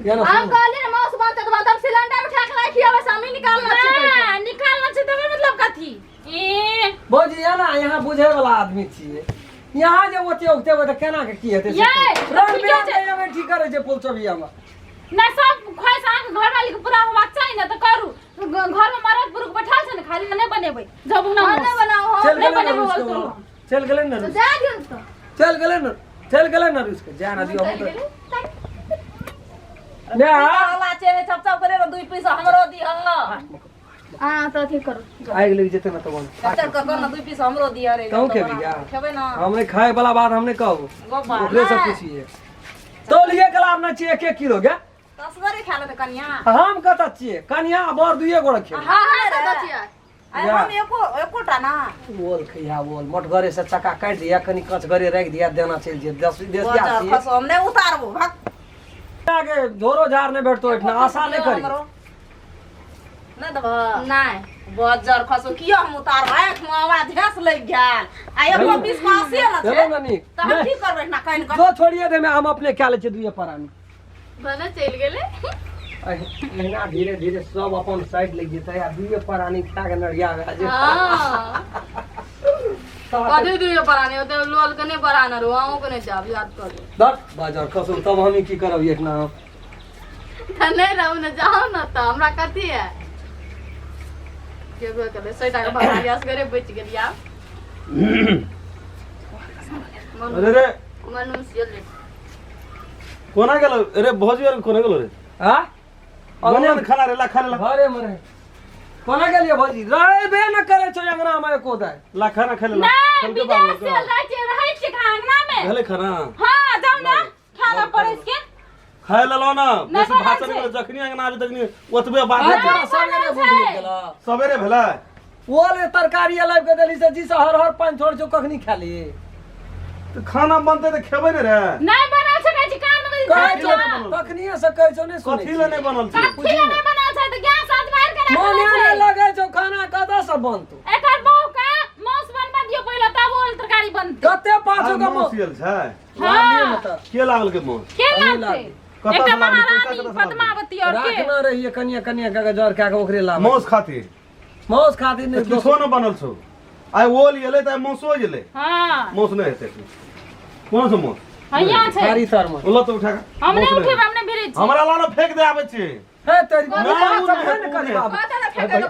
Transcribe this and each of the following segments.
या ना हम सुनू। कहलिए ने माउस बनते तऽ बनते हम सिलेंडर उठा के राखि आबै से हमही निकालना छै ना, निकालना छै तकर मतलब कथी ए भौजी या ना यहाँ बुझे वाला आदमी छियै यहाँ जे ओते उगते तऽ केना के की हेतै से ये, कहू। रंग ठीके बिरंग छै। के एमे ठीक करै छै पुलचोबिया मे ना सब ख्वाहिश अहाँके घरवाली के पूरा होबाक चाही ने तऽ करू घर में मरद पुरुख बैठल छै ने खाली नहि बनेबै जब ना हम नहि बनाउ हम चलि नहि गेलै ने बनेबै रुस के बोलतौ। बाबा। चलि गेलै ने तऽ रुस जा दियौ ने तऽ चलि गेलै ने चलि गेलै ने रुस के जा ना दियौ हम चलि तऽ गेलै। ने वाला छै चप चप करे ने दुई पीस हमरो दिह अहाँ तऽ अथी करू आगि लागि जेतै ने तऽ बन चल कर कर ना दुई पीस हमरो दिह रे तहूँ खेबही क्या? खेबै ना हम नहि खाय वाला बात हम नहि कहब गोबा ओकरे से पूछिए तौलिए के लाभ नहि छियै एक एक किलो के तसगरे खा लेतै कनिया हम कतऽ छियै कनिया बर दुइए गोड़ा खेबै हम अहाँ रे। कतऽ छियै अरे हम एको एकोटा ना ओल खैहा ओल मोटगरे से चक्का काटि दिया कनि कचगरे राखि दिया देना चलि जेत दस देसिया बजर छियै खसो हम नहि उतारबो भक आगे झोरो झार नहि भेटतो एहिठिना आशा नहि करी हमरो। नहि देबह नहि बजर खसो किया हम उतारबो आँखि मे आवाज झेस लागि गेल आ एको पीस के आसे न छै चलो नानी तऽ हम की करबै एना कानि कऽ जो छोड़िए दे हम अपने क्या लै छियै दुइए प्राणी भने चलि गेलै एहिना धीरे धीरे सब अपन साइड लागि जेतै आ दुइए प्राणी खा के नरिया भए जेतै हँ कथी दुइयो परानी ओते लोल के नहि बढ़ाना रहू अहूँ के नहि जाब याद करू दस बाजार खसू तब हम की करब एहिठिना हम तऽ नहि रहू ने जाउ ने तऽ हमरा कथी है केबो केलै 100 टाका भगा लिया असगरे बचि गेलियै आब अरे रे मनुष्य ले कोना गेल रे भौजी आर कोना गेल रे हाँ बना ने खाना रे ला खाना ला घरे में रहे कोना गेलियै भौजी रहबे न करै छौ अंगना में एको दाय ला खाना खा ले ला नहि खेलके बाबू विदेश से रहै छियै रहै छियै अंगना में भेलै खाना हां जाउ ने खाना परस के खाय लेलौ ना नहि बेसी बनल भाषण छै। नहि जखनी अंगना आबी तखनी ओतबे बात आइ हेतै। तोरा सवेरे भूख लागि गेलौ सवेरे भेलै ओल तरकारी लाबि के देली से जी से हर हर पानि छोड़ छौ कखनी खा ली तऽ खाना बनतै तऽ खेबै ने रे नहि बनल छै कहै छी कान में कहै कथी छौ तखनिये से कहै छौ नहि सुनै कथी लए नहि बनल छै लए नहि बनल छै तऽ गैस हाथ मारि के मने राखल नहि छै लगै छौ खाना कतऽ से बनतौ एकर बहू के मांस बनबा दियौ पहिले तब ओल तरकारी बनतै कते पाछू आइ के माउस आयल छै हाँ के लागल के माउस के हमही लागतै लागतै। कतऽ एकटा से लाबली? पैसा महारानी कतऽ से लाबली? पद्मावती और के राखना रहिए कनिया कनिया के जर कए के ओकरे लाबै माउस खातिर माउस खातिर नहि किछो नहि बनल छौ आइ ओल एलै तऽ आइ माउसो एलै हाँ माउस नहि हेतै कोन छै माउस हैया छै थारी तर मे ओला तऽ उठा कऽ हम नहि माउस उठेबै हम नहि भिड़ै छी हमरा ला ने फेंक दे आबै छी हे तेरी नहि, बात ओ सब नहि, नहि ने ओ करी नहि। बाबू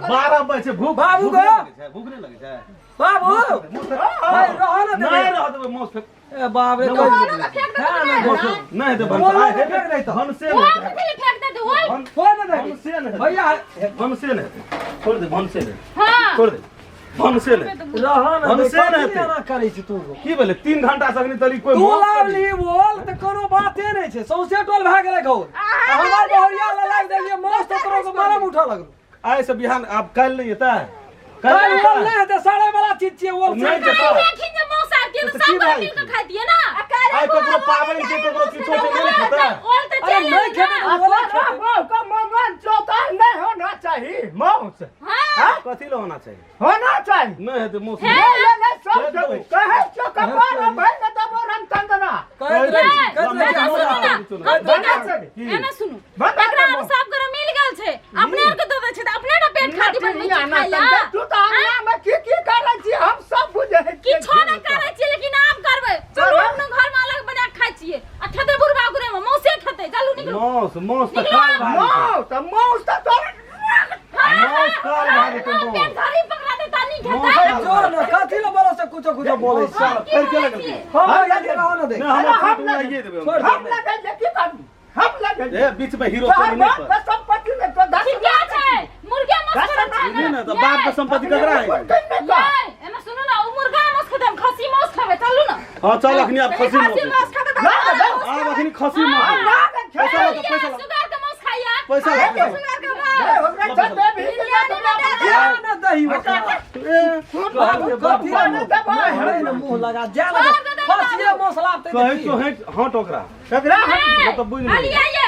12 बजे छै भूख बाबू भूख गो। नहि लगै छै भूख नहि लगै छै बाबू मुँह से- हे रह ना नहि देबै रह देबै माउस फेंक ए बाप रे नहि, कहि नहि, देबै। फेंक देबै है ना, नहि। देख। नहि हेतै बोलो भनसा ने आइ हेतै फेंक नहि तऽ। भनसे ओल नहि हेतै कथी लए फेंक देतै ओल छोड़ ने दे भनसे नहि हेतै भैया भनसे नहि हेतै छोड़ दे भनसे नहि हाँ छोड़ दे भनसे नहि रह ना दे भनसे नहि कथी हेतै। एना करै छी तू की भेलै 3 घंटा से अखनी तली कोई तू माउस लावली बोल तऽ कोनो बाते नहि छै सौंसे टोल भए गेलै घौर हमर बहुरिया लए लाबि देलियै माउस तऽ तोरो के मरम उठऽ लगलो आइ से बिहान आब काल्हि नहि हेतै काल्हि काल्हि ओल नहि नहि हेतै सड़े वाला चीज छियै ओल नहि सड़ि जेतै। जेतै। देखिन जे मौसा आबि तऽ तऽ की सब गोटा भए मिल कऽ जेतै? खाइतियै ना आइ ककरो पाबनि छै ककरो किछो छै नहि ने खेतै ओल तऽ अरे चलि नहि एलै खेतै ना तऽ ओले खेतै मगन चौथा नहीं होना चाहिए मांस हाँ कथी लए होना चाही होना चाहिए नहि हेतै मौस हे। नहीं नहीं सब फेंक देबै। कहे छो कपार भाई न तब रामचंद्र कहैत रहै छी, कहैत रहै छी एना हमरा। सुनू ना हम की बना कहै छै। एना सुनू बना एकरा दे हम सब गोरा मिल गेल छै अपने आर के दऽ दै छै तऽ अपने ने पेट खातिर बनबै छै खाइ ला तू तऽ अंगना में की की करै छी हम सब बुझै छियै किछो नहि करै छियै लेकिन आब करबै चलू अपनो घर में अलग बना के खाइ छियै आ खेतै बुढ़बा ओकरे में मौसे खेतै चलू निकलू मौस मौस तऽ काल भए जेतै मौस मौस तऽ तोरा मौस काल भए जेतै पेट मौस धरी पकड़ा देता नहीं मौस खेतै काल जोर न कथी लए बोलो से कुछो कुछो बोलै मौस छी काल फेर के लगल हम लगे रहो न दे नहि हमरा हम पेट लगे। लागिए देबै छोड़ हम। हम लगै छै की करू हम लगै ए बीच में हीरो तोहर चोरी नहि बाप कर के संपत्ति में तो दस ठीके छै मुर्गे मौस दस करै छै नहीं ने तऽ बाप के संपत्ति ककरा है ये एना सुनू ना ओ मुर्गा मौस खेतै हम खस्सी मौस खेबै चलू ना हाँ चल अखनी आब खस्सी मौस खस्सी मांस खेतै तऽ ना, ना, आब अखनी खस्सी मौस पैसा ला तऽ पैसा ला सुगर के मौस खाइया पैसा ला पैसा सुगर के मांस ओकरा चलते भी जा न दही ओकरा ए बाबू कथी बाबू, लए बाबू, मुँह ने मुँह लगा जा न खसिए मौस लाबतै तऽ कहै की? छौ हट हट ओकरा एकरा नहि तऽ बुझि लेबै। लिया ये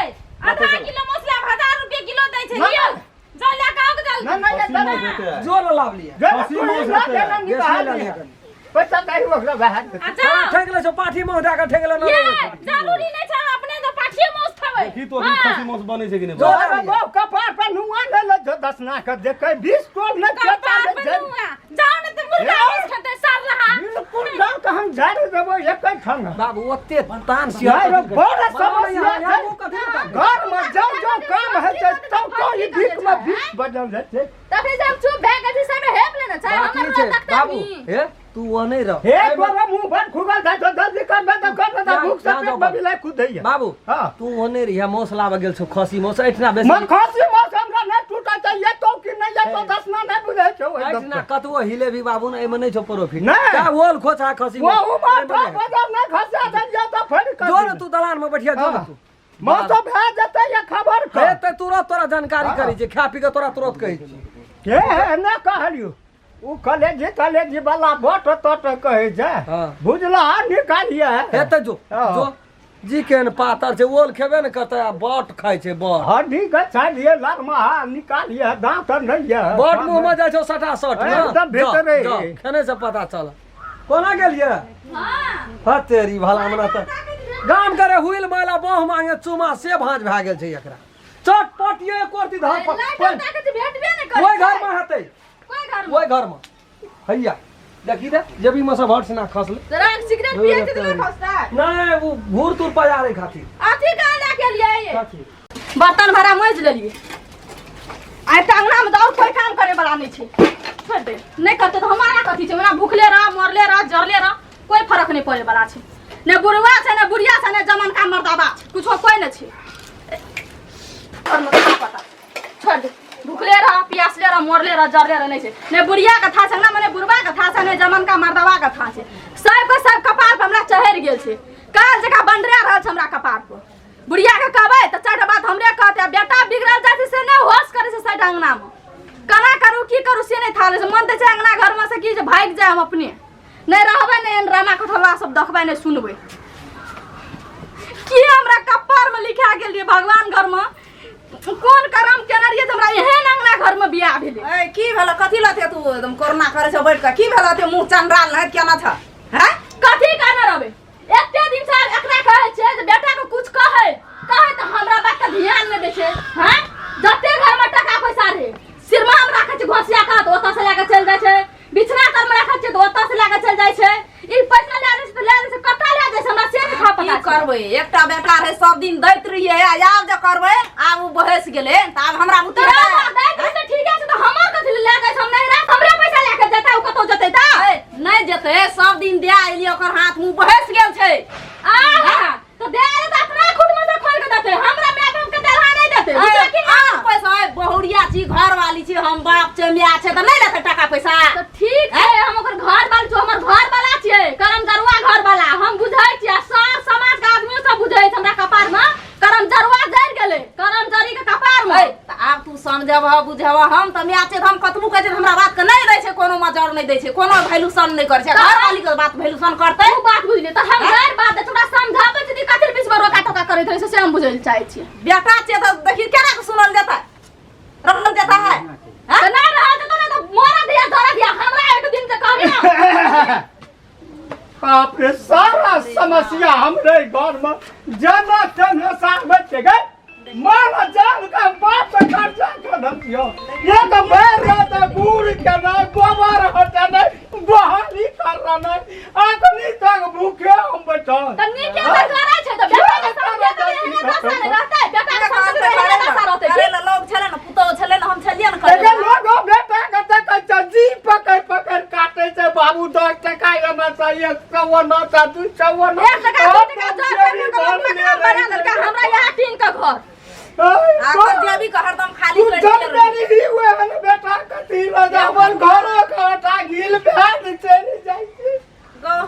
आधा किलो मौस ला 1000 रुपये किलो दै छै ना, लियो जाओ ले के आओ जल्दी ना ना खस्सी मौस हेतै जो न लाब लिया खस्सी मौस हेतै बेसी लए लिया कनी। पैसा दही ओकरा बाहर अच्छा ठेक ले छौ पाठी मौस दए कऽ ठेक ले न ये जरूरी नहीं छै अहाँ अपने तो पाठिए मौस खेबै देखी तो अभी खसी मांस बनै छै कि नहि? तोरा बाप कपार पर नुआ ले ले जो दसना के देखै 20 टोल ने कपार खेता पर जे नुआ। जाओ ने तऽ मुर्गा मांस खेतै सर रहा। बिल्कुल जाओ तऽ हम झाड़ि देबो एकै ठंग। बाबू ओते तान नहीं रे, बड़ समस्या छै। कथी लए तान? घर में जाओ जाओ काम है छै तब तो ई भीख में भीख बजल जाइ छै। तखने से हम चुप भए गेल छी सब हेप लेने छै बात हमर ई छै तकते बाबू नी। हे तू ओने रह। हे तोरा मुंह बंद खुगल जाइ छौ, जल्दी करबे तऽ कर, नहि तऽ भूख से यहाँ पेट जाओ में बिलाइ कुदैया। बाबू हाँ। तू ओने रहिया, मौस लाबऽ गेल छौ खसी मौस एहिठिना बेसी। मन खसी मौस हमरा नहि टूटै छै, ये तो कि नहि ये तो दसना नहि बुझै छौ ओहि एहिठिना गपके। कतबो हिले भी बाबू ने एहिमे नहि छौ प्रॉफिट। नहि। चाहे ओल खोचा खसी मौस, ओहू मे एहिमे नहि। बजार नहि खसा देलियै तऽ फेर जो ने तू दलान में बैठिया, जो ने हाँ। तू। मौस तऽ भए जेतै ये खबर हे के। तऽ तुरंत तोरा जानकारी हाँ। करै छै, खा पी के तोरा तुरंत कहै छी। हे हे नहि कहलियौ ओ कलेजी तलेजी वाला बट तट कहै छै। हाँ। बुझला निकालिए। हे तऽ जो हाँ। जो जी केहन पातर छै, ओल खेबे ने करतै आ बट खाइ छै बट। हड्डी के छाड़िए लरमा निकालिए, दाँत नहि ये। बट मुँह में जाइ छौ सटासट ने। एकदम भीतरे। जा, जा, खेने से पता चल। कोना गेलियै? हाँ। हा तेरी भला मना तऽ गाम करे हुइल मैला बाँह मांगे चुमा से भाँज भए गेल छै एकरा। चटपट ये एको रत्ती धर पर लाइट पानि। ताकत भेटबे ने करै ओहि छै। घर में हेतै। कोइ घर में? ओहि घर में हैया देखी रे जेबी में सब हट सिना खसले। तोरा सिगरेट पिए छै तऽ नहि खसतै? नहि ओ घूर तूर पजारै खातिर। अथी कहाँ लए के एलियै? कथी? बर्तन भाड़ा मजि लेलियै। आइ तऽ अंगना में तऽ और कोई काम करे वाला नहीं छै। छोड़ दे, नहीं करते तऽ हमारा कथी छै? ओना भूखले रह, मरले रह, जरले रह, कोई फर्क नहीं पड़े वाला छै। ने बुढ़वा छै, ने बुढ़िया छै, ने जमनका मर्दाबा छै, कुछो कोई नहीं छै। और मत पता। छोड़ दे, भूखले रह, प्यासले रह, मरले रह, जरले रह, नहीं छै। ने बुढ़िया के था छै अंगना में, ने बुढ़वा के था छै, ने जमनका मर्दाबा के था छै। सबके सब कपार पर हमरा चढ़ि गेल छै। काल जकाँ बंडरा रहल छै हमरा कपार पर। बुढ़िया के कहबै तऽ चारिटा बात हमरे कहतै। आ बेटा बिगड़ल जाइ छै से नहि होश करै छै साइड अंगना में। केना करू की करू से नहि था लै छै। मन तऽ छै अंगना घर में से की जे भागि जाय हम अपने। नहि रहबै, नहि एहन रामा कठोलवा सब देखबै, नहि सुनबै। की हमरा कपार में लिखा गेल रहियै भगवान घर में? कोन करम केने रहियै जे हमरा एहन अंगना घर में बियाह भेलै? ए की भेल? कथी लते तू एकदम कोरोना करै छ बैठ के? की भेल? ते मुंह चंडाल नहि केना छ? हैं? कथी करने रहबै? एते दिन से एकरा कहै छै जे बेटा के कुछ कहै कहै तऽ हमरा बात के ध्यान नहि दै छै। हैं? जते घर में टाका पैसा रहे सिरमा में राखै छै घोसिया के तऽ ओतऽ से लए के चलि जाइ छै, बिछना तर में राखै छै तऽ ओतऽ से लए के चलि जाइ छै। ई पैसा लए जाइ छै तऽ लए जाइ छै, कतऽ लए जाइ छै हमरा से नहि पता की छै। करबै? एकटा बेटा रहे सब दिन दैत रहियै, आ आब जे करबै आब ओ बहसि गेलै तऽ आब हमरा बुते तोरा हेतै? दैत रहियै तऽ ठीके छै, तऽ हमर कथी लए जाइ छै? हम नहि राख, हमरे पैसा लए के जेतै ओ कतौ जेतै तऽ? ए, नहि जेतै, सब दिन दए एलियै ओकर हाथ मुंह बहसि गेल छै। आहा, तऽ दए एलियै तऽ अपना खुद में से खोलि के देतै, हमरा my बाप के देलहा नहि देतै, बुझलियै कि आ, नहि? पैसा ए, बहुरिया छी, घरवाली छी, हम बाप छै my छै तऽ नहि लेतै टाका पैसा? तऽ ठीक छै, हम ओकर घर वाली छियै, हमर घर वाला छियै, करम जरुआ घर वाला, हम बुझै छियै, आ सर समाज के आदमी सब बुझै छै हमरा कपार में करम जरुआ जरि गेलै, करम जरी के कपार में। ए, तऽ आब तू समझबह बुझबह, हम तऽ my छै तऽ हम कतबो कहै छियै तऽ हमरा बात के नहि दै छै, कोनो मजर नहि दै छै, कोनो वैल्यूशन नहि करै छै। घरवाली के बात वैल्यूशन करतै? तू बात बुझली तऽ हम गैर बात दै छी, ओकरा समझाबै छी कि कथी बीच में रोका टोका करैत रहै छै से हम बुझै लए चाहै छियै। बेटा छै तऽ देखी केना के सुनल जेतै, रहल जेतै? हैं? तऽ नहि रहल जेतौ ने तऽ मरऽ दिया जरऽ दिया हमरा एक दिन जे कहबी ने। बाप रे, सारा समस्या हमरे घर में जना तेना साहब छै गए। मार जान के बाप से खर्चा कर दियो। एक बेर रहते बूढ़ के ना गोबर हटे नहीं, बहाली कर रहा नहीं, अखनी तक भूखे हम बैठल। तऽ नीके तऽ करै छै तऽ बेटा के समझे तऽ एहने दशा नहि रहतै, बेटा के समझे तऽ एहने दशा रहतै। करे ला लोग छलै ने, पुतोह छलै ने, हम छलियै ने करे एकर ला। लोगो बेटा के देखै छै जी पकड़ पकड़ काटे छै। बाबू 10 टका एना छै, 100 ओना छै, 200 ओना। एक टका दू टका जोड़ कर के लोग मकान बना देलकै, हमरा यहाँ टीन के घर। आ ओकर जेबी के हरदम खाली तू करि जब देले रहै। मेरी ही हुए हन बेटा कथी लग अपन घर के आटा घिल भेल चलि जाइ छै।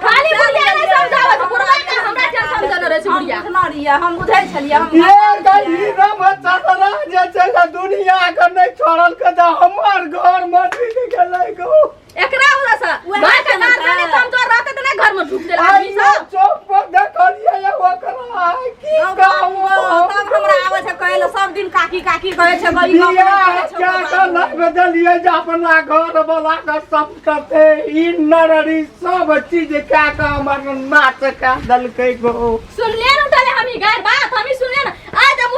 खाली बुढ़िया नहि समझाबै छै, बुढ़वा के हमरा के समझने रहै छै हम बुढ़िया। बुझना रहियै, हम बुझै छलियै, हम ये गही रम चतरा जे छै से दुनिया के नहि छोड़ल के तऽ हमर घर में ढुकि गेलै गो। एकरा वजह से उएह घर के छै ने। गार्जियन कमजोर रहतै तऽ नहि घर में ढुकतै आदमी आइ सब। चौक पर देखलियै ओकरा, की कहू। तब हमरा आबै छै कहै लए सब दिन काकी काकी कहै छै, गई गप नहि बियाह करै छै, क्या ओ बात। के नहि बदलियै जे अपना घर वाला के सब करते ई नररी सब चीज कए के हमर नाच कए देलकै गो। सुनलियै ने उठले हम ई गारि बात, हम ई सुनलियै ने। आइ जब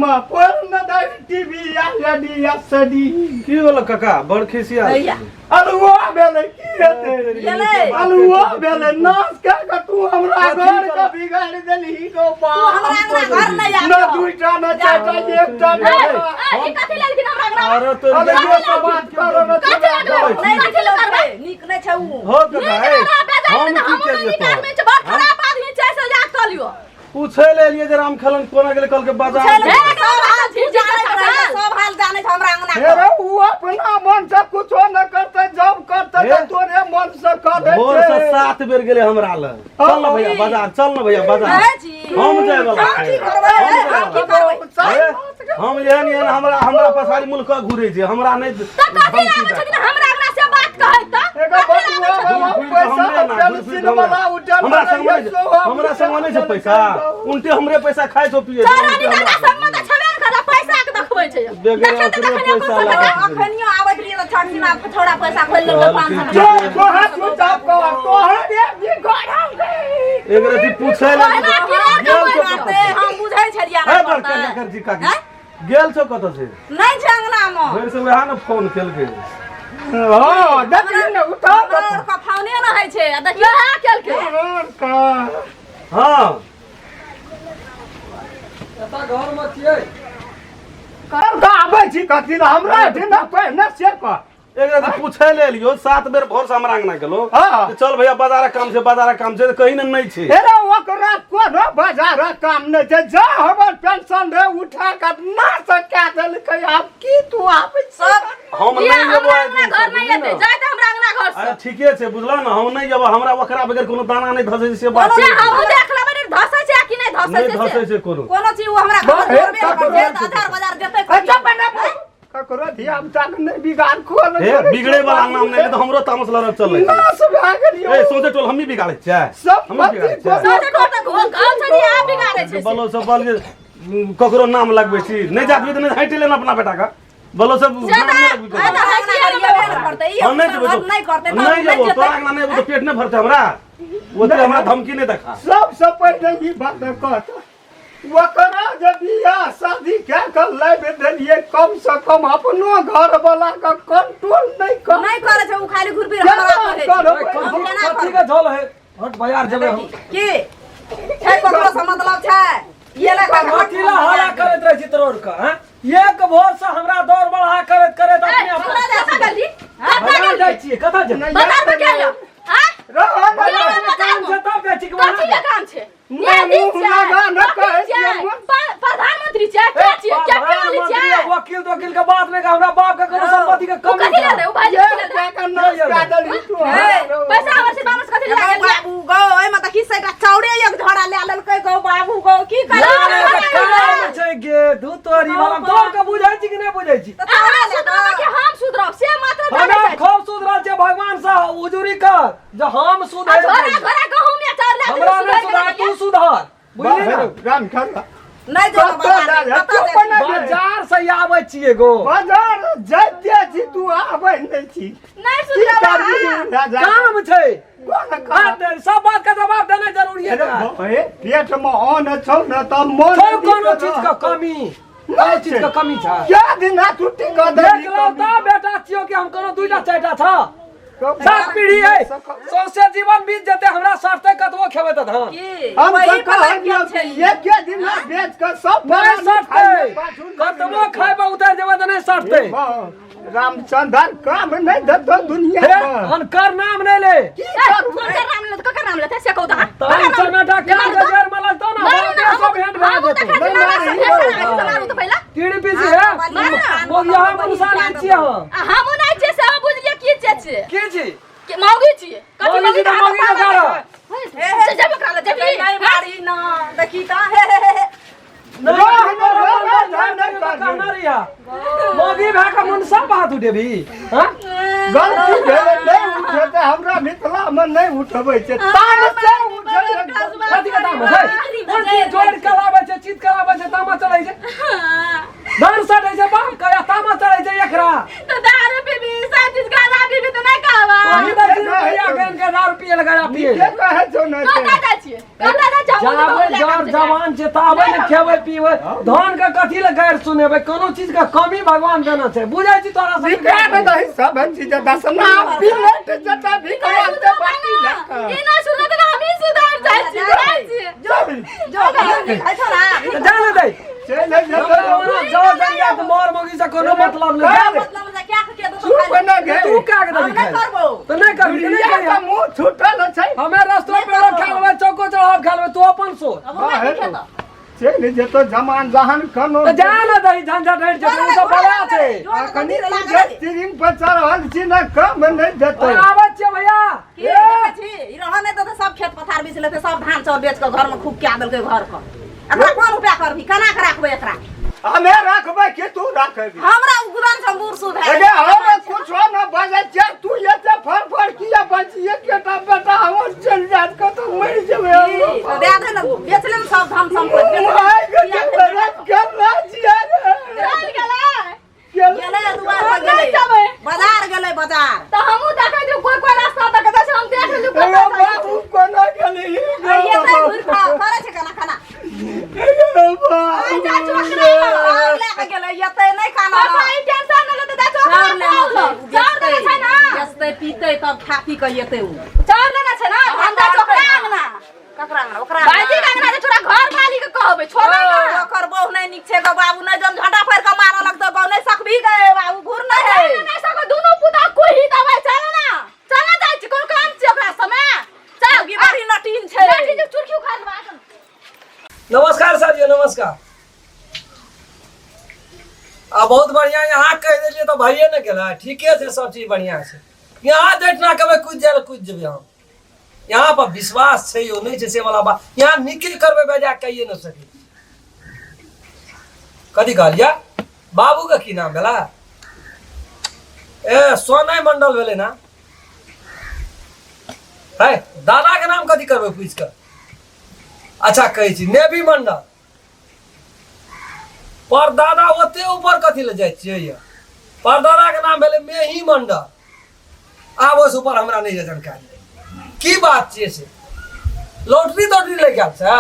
में पूर्ण दै टीवी आ रेडी आ सडी। की भेलो काका बड़ खिसिया भैया। अलुआ भेलै की हेतै? भेलै। अलुआ भेलै नाश कए कऽ तू हमरा घर के बिगाड़ि देलही गो तू बाप। हमरा अंगना घर नहि न आबियौ। दूटा न चारिटा एकटा ए, भेलै। ए, ई कथी लेलखिन हमरा अंगना में? अरे तो अरे जो बात करो न कथी लगबै? नहि कथी नीक लगबै? छै, नीक नहि छै उ। हो काका नीक ए, रहला, बेजाय हम नहि तऽ की हमहूँ केलियै नीक तोरा? आदमी छी, बड़ खराब आदमी छै से याद कऽ लियौ। पूछे ले एलियै जे राम खेलन कोना गेलै कहलकै बाजार पूछै लए हे, सब हाल झीझ जानैत झीझ रहै छै, सब हाल जानै छै हमरा अंगना हे के। रे उ अपना मन से कुछो न करतै जब करतै हे। तऽ तोरे मन से करै भोर से छै। 7 बेर गेलै हमरा लग चल ना भैया बाजार चल ना भैया बाजार कहै छी। हम जाय वाला हम की करबै? हम हे, हम की करबै? हे, हम एहन एहन हमरा हमरा पछाड़ी मुल्क घुरे छै हमरा नहि तऽ कथी लाबै छथिन हमरा अंगना से बात कहै तऽ? एगो कथी लाबै बटुआ छथिन? वाला पैसा पेंसिल वाला उठल हमरा संग नहि छै हमरा संग नहि छै पैसा उल्टे हमरे पैसा खाइ छौ पिए छौ, तोरा उल्टे निकाला हमरा संगमे तऽ छेबे ने करै, पैसा के देखबै छै। बेगर देखियौ तऽ ओकरे तखने अपन पैसा सब लागत। अखनियो आबैत रहियै तऽ छठिना छौड़ा पैसा खोलि लेलकै 500 जो तोहर चुपचाप कर तोहर एक दिन घर एक रति पूछे ले ओहिना किराया गेल छौ कमाइ कतऽ करतै, से? हम बुझै छलियै हे ने बड़ करतै। कर कर जी काकी गेल छौ कतऽ से नहि छै अंगनामे। भरि से वएह ने फोन केलकै हां देखली ने उठा हमरा आरके फोने नहि होइ छै आ देखियौ वएह केलकै। हाँ एतऽ घरमे छियै कर आबै छी कथी लए हमरा एहिठिना पहिने से कह एक रात पूछे ले लियो 7 बेर भोर से हमरा अंगना गेलो हाँ। कि चल भैया बाजार काम छै बाजार काम छै तऽ कहीं ने नहीं छै हेरे ओकरा कोनो बाजारक काम नहि छै जा हमर पेंशन रे उठा कऽ नाश कए देलकै आब की तू आबै छी हम किया नहीं जेबो हमरा आइ अंगना दिन घर से, नहि बुझली एतै? ने? जाय तऽ हमरा अंगना घर से। अरे ठीके छै बुझलो ने हम नहीं जेबो हमरा ओकरा बगैर कोनो दाना नहीं धसै छै से बात से छै। हमहूँ देख लेबै रे, धसै छै आ कि नहि धसै नहीं छै से। धसै छै कोनो कोनो चीज ओ हमरा घर हे, जोड़बे नहि करतै, ककरो- तऽ हजार बाजार जेतै अच्छा बना ककरो धिया पुता के नहि बिगाड़ खोल हे बिगड़े वाला नाम नहीं ले तो हमरो तामस लड़त चलै छै। नाश भए गेलियौ ए सोचे टोल हमही बिगाड़ै छियै सब हमही बिगाड़ै छियै सौंसे टोल तऽ घोल घाल छै जे आब बिगाड़ै छै से। बलो सब बल जे ककरो नाम लगबै छी नहीं जातबी तऽ नहीं हटि लेना अपना बेटा का बलो सब से नाम तऽ नहीं लगबै आइ ककरो। तऽ हँसिए लेबै। नहि करतै, ई हम नहीं जेबै घर नहि करतै, तऽ नहीं जेबो जेतै। तोरा अंगना नहीं एबो तऽ पेट नहीं भरतै हमरा ओते हमरा धमकी नहीं देखा सबसँ पहिने ई बात कहत ओकरा जे बियाह शादी कए कऽ लाबि देलियै कम से कम अपनो घर वाला के कंट्रोल नहि कर नहि करै छै, ओ खाली घुर फिर केना हमरा कहै छै। करबै? हम केना कथी करबै? के झोल है हट बाजार जेबै हम की छै ककरो से मतलब छै ये लए कऽ कथी ला हल्ला करैत रहै छी तोर के हैं एक भोर से हमरा दौड़ बढ़ा करैत करैत अपने ए, अपने कतऽ गेलही? कतऽ बाजार गेलही? जाइ छियै कतऽ जेबै बाजार मे गेल आँय? रह ने गेल बाजार काम मे? छै तब जाइ छी कि कथी वहाँ के काम छै नहि, न्यायाधीश मुँह छै, लगा न वकील कहै छियै, छै, मन- प्रधानमंत्री छै के छियै के वाली प्रधानमंत्री छै आ वकील तोकील के बात नहि हमरा बाप के कोनो संपत्ति के ओ कमी कथी ले दे ओ भाई ये कथी ले दे कए कऽ नाश कए देलही तू हमरा। पैसा हमर से बामस कथी ले गौ गेल बाबू गौ ओहिमे तऽ खिस्से का चाउरे एक झोरा लए लेलकै गौ बाबू गौ की ना, करबै ना, तऽ काम छै गे धू तोरी वाला तोर के बुझै छी कि नहि बुझै छी तऽ चाउरे अहाँ लए सुधरबै कि कऽ हम सुधरब से मात्र हमरा जानै छै खूब सुधरल छै भगवान से हुजूरी कर जे हम आ सुधर झोरा झोरा गहूम या चाउर ले हमरा नहि सुधार तू सुधार बुझली ने राम खेला नहि जो कतऽ जाइ है? कतऽ तू जाइ बना बाजार से आबै छियै गो बाजार जाइते छी तू आबै नहि छी नहि की सुधरब करबी अहाँ। राजा काम छै कोन काम हाँ, तऽ सब बात के जवाब देनाइ जरूरी है अरे भाई, पेट में अन्न छौ ने तऽ मन छै कोनो चीज के कमी कोनो चीज के कमी छै क्या दिन छुट्टी कऽ देली देख लो तऽ बेटा छियौ कि हम कोनो दूटा चारिटा छ सात पीढ़ी है सौंसे जीवन बीत जेतै हमरा सड़तै कतबो खेबै तऽ धान की हम वही तऽ पता कहलियौ के कि छै एके दिन बेच कऽ सब नहि प्राणी सड़तै खाइए, पाछू नहि कतबो खेबै उतरि जेबै तऽ नहि सड़तै रामचंद्र काम नहि देतो दुनिया हे में अनकर नाम नहि ले की ए, करू हुनकर नाम लेत ककर नाम लेतै से कहू तऽ अहाँ। तहन समेटा कान के जड़ में लगतौ ना मारू ना, बाप रे, सब भेंट भए हमहूँ जेतौ देखै छी, मारा से भेंट करा, से मारू तऽ पहिला। टीडी पीसी है मारू ना। मोग यहाँ मुनसा नहि छियै हम आ हमहूँ नहि छियै से अहाँ बुझलियै की छियै छियै। की छी कि मौगी छियै। कथी मौगी मौगी छी तऽ तऽ मौगी अहाँ के कारण। हे, हे, जेबी ओकरा लग, जेबी। नहि मारी ना देखी तऽ हे हे हे हे मौगी भए कऽ मुनसा बात उठेबी हँ गलती भेलै नहि उठेतै हमरा मिथिला मे नहि उठबै छै ताम से उठै कथी के दाम छै कोन चीज जोड़ के लाबै छै चीज के लाबै छै तामा चलै छै धान सटै छै बाप के आ तामा चलै छै एकरा तऽ दारू पीबी सब चीज गाँजा पीबी तऽ नहि कहबै वही 10 रुपैआ गैन के दारू पिए लगा पिए नीके कहै छौ ने कतऽ जाइ छियै कतऽ जाइ छियै हमहूँ तऽ जाबे बहुत लए जर कऽ जवान छै ताबे ने खेबै पीबै धान के कथी लए गारि सुनेबै कोनो चीज के कमी भगवान देना छै बुझै छी तोरा सबके बिका दे दही सब चीज दसना बिलट जता भी नहि ते बाटी सुधरतै लए ना। कऽ। ई नहि सुधरतै तऽ हमही सुधरि जाइ छियै जाइ छियै चल जो खाइ छौ ना तऽ जा ने दै चल जेतौ हमरा ओना जर जंजात मर मौगी से कोनो मतलब नहि जा दे। मतलब जे क्या के दो चुप न गे तू का के हम देबी नहि खाइ करबौ तऽ नहि करबी तऽ नहि दुनिया करिहे। का मुंह छूटल छै हमे रस्तो पेड़ो खा लेबै चौको चढ़ाव खा लेबै तू अपन सोच अब हमरा की खेतौ चलि जेतौ जमान जहन कनो तऽ जा ने दही झंझट हटि जेतै ओ सब बला छै आ कनि तू जे तिरिंग पर चढ़ल छी ने कम नहि देतौ आबै छियै भैया की देखै छी ई रहऽ नहि देतै सब खेत पथार बेच लेतै सब धान चाउर बेच कऽ घरमे खूब कए देलकै घर के एकरा कोन उपाय करबही केना के राखबै एकरा हमे रखबै कि तू रखबी हमरा उगरन छै बूढ़ सूढ़ भए अरे हमे कुछो न बजै छियै तू एते फर फर किया बजिए केटा बेटा हमर चलि जायत कतौ मरि जेबै हम। तऽ दए दे ने बेच ले ने सब धान सम्पत्ति बेच ले। माय गे, केना केना छियै रे? चलि गेलै केना गेलै दुआर पर हम नहि गेलै जेबै बाजार गेलै बाजार तऽ हमहूँ देखै छियै कोइ कोइ रास्ता दऽ के जाइ छै हम देख लेलियै अरे कतऽ जाइ छै। बाबू कोना गेली एतै घुरि कऽ करै छै केना खाना बाबू जा चोकरा चाउर लए कऽ गेलै एतै नहि खाना पापा ई टेंशन नहि लेतै जा चोकरा चाउर लेना छै चाउर चाउर देने छै ना बेचतै पीतै तब खा पी कऽ एतै ओ चाउर लेना छै ना हम जा चोकरा अंगना ककरा अंगना ओकरा भाईजी के अंगना जे तोरा घर वाली के कहबै छोड़बै ओ, कहाँ ओकर बहु नहि नीक छै गो बाबू नहि जम झंडा फाड़ि कऽ मारऽ लगतौ गो नहि सकबही गे बाबू घुर नहि है चल ना सको दुनू पुता कोही दबै चल ना चल ना जाइ छी कोनो काम छै ओकरा समय चल की बड़ी नटीन छै लाठी जे चुरकी उखाड़ लेबै आगन। नमस्कार सर जी नमस्कार आ बहुत बढ़िया यहाँ कहि देलियै तऽ भइए ने गेलै ठीके छै सब चीज बढ़िया छै यहाँ जेठना कहबै कुदि जाय लए कुदि जेबै हम यहाँ पर विश्वास छै यौ नहि छै से वाला बात यहाँ नीके करबै बेजा कहिए नहि सकै छी कथी कहलियै बाबूके की नाम भेला ए सोनय मंडल भेलै ना है दादाके नाम कथी करबै पूछि कऽ अच्छा कहै छी नेवी मंडल परदादा ओते ऊपर कथी लए जाइ छियै यौ परदादाके नाम भेलै मेही मंडल आब ओहिसँ ऊपर हमरा नहि यऽ जानकारी की बात छियै से लॉटरी तोटरी लए गेल छै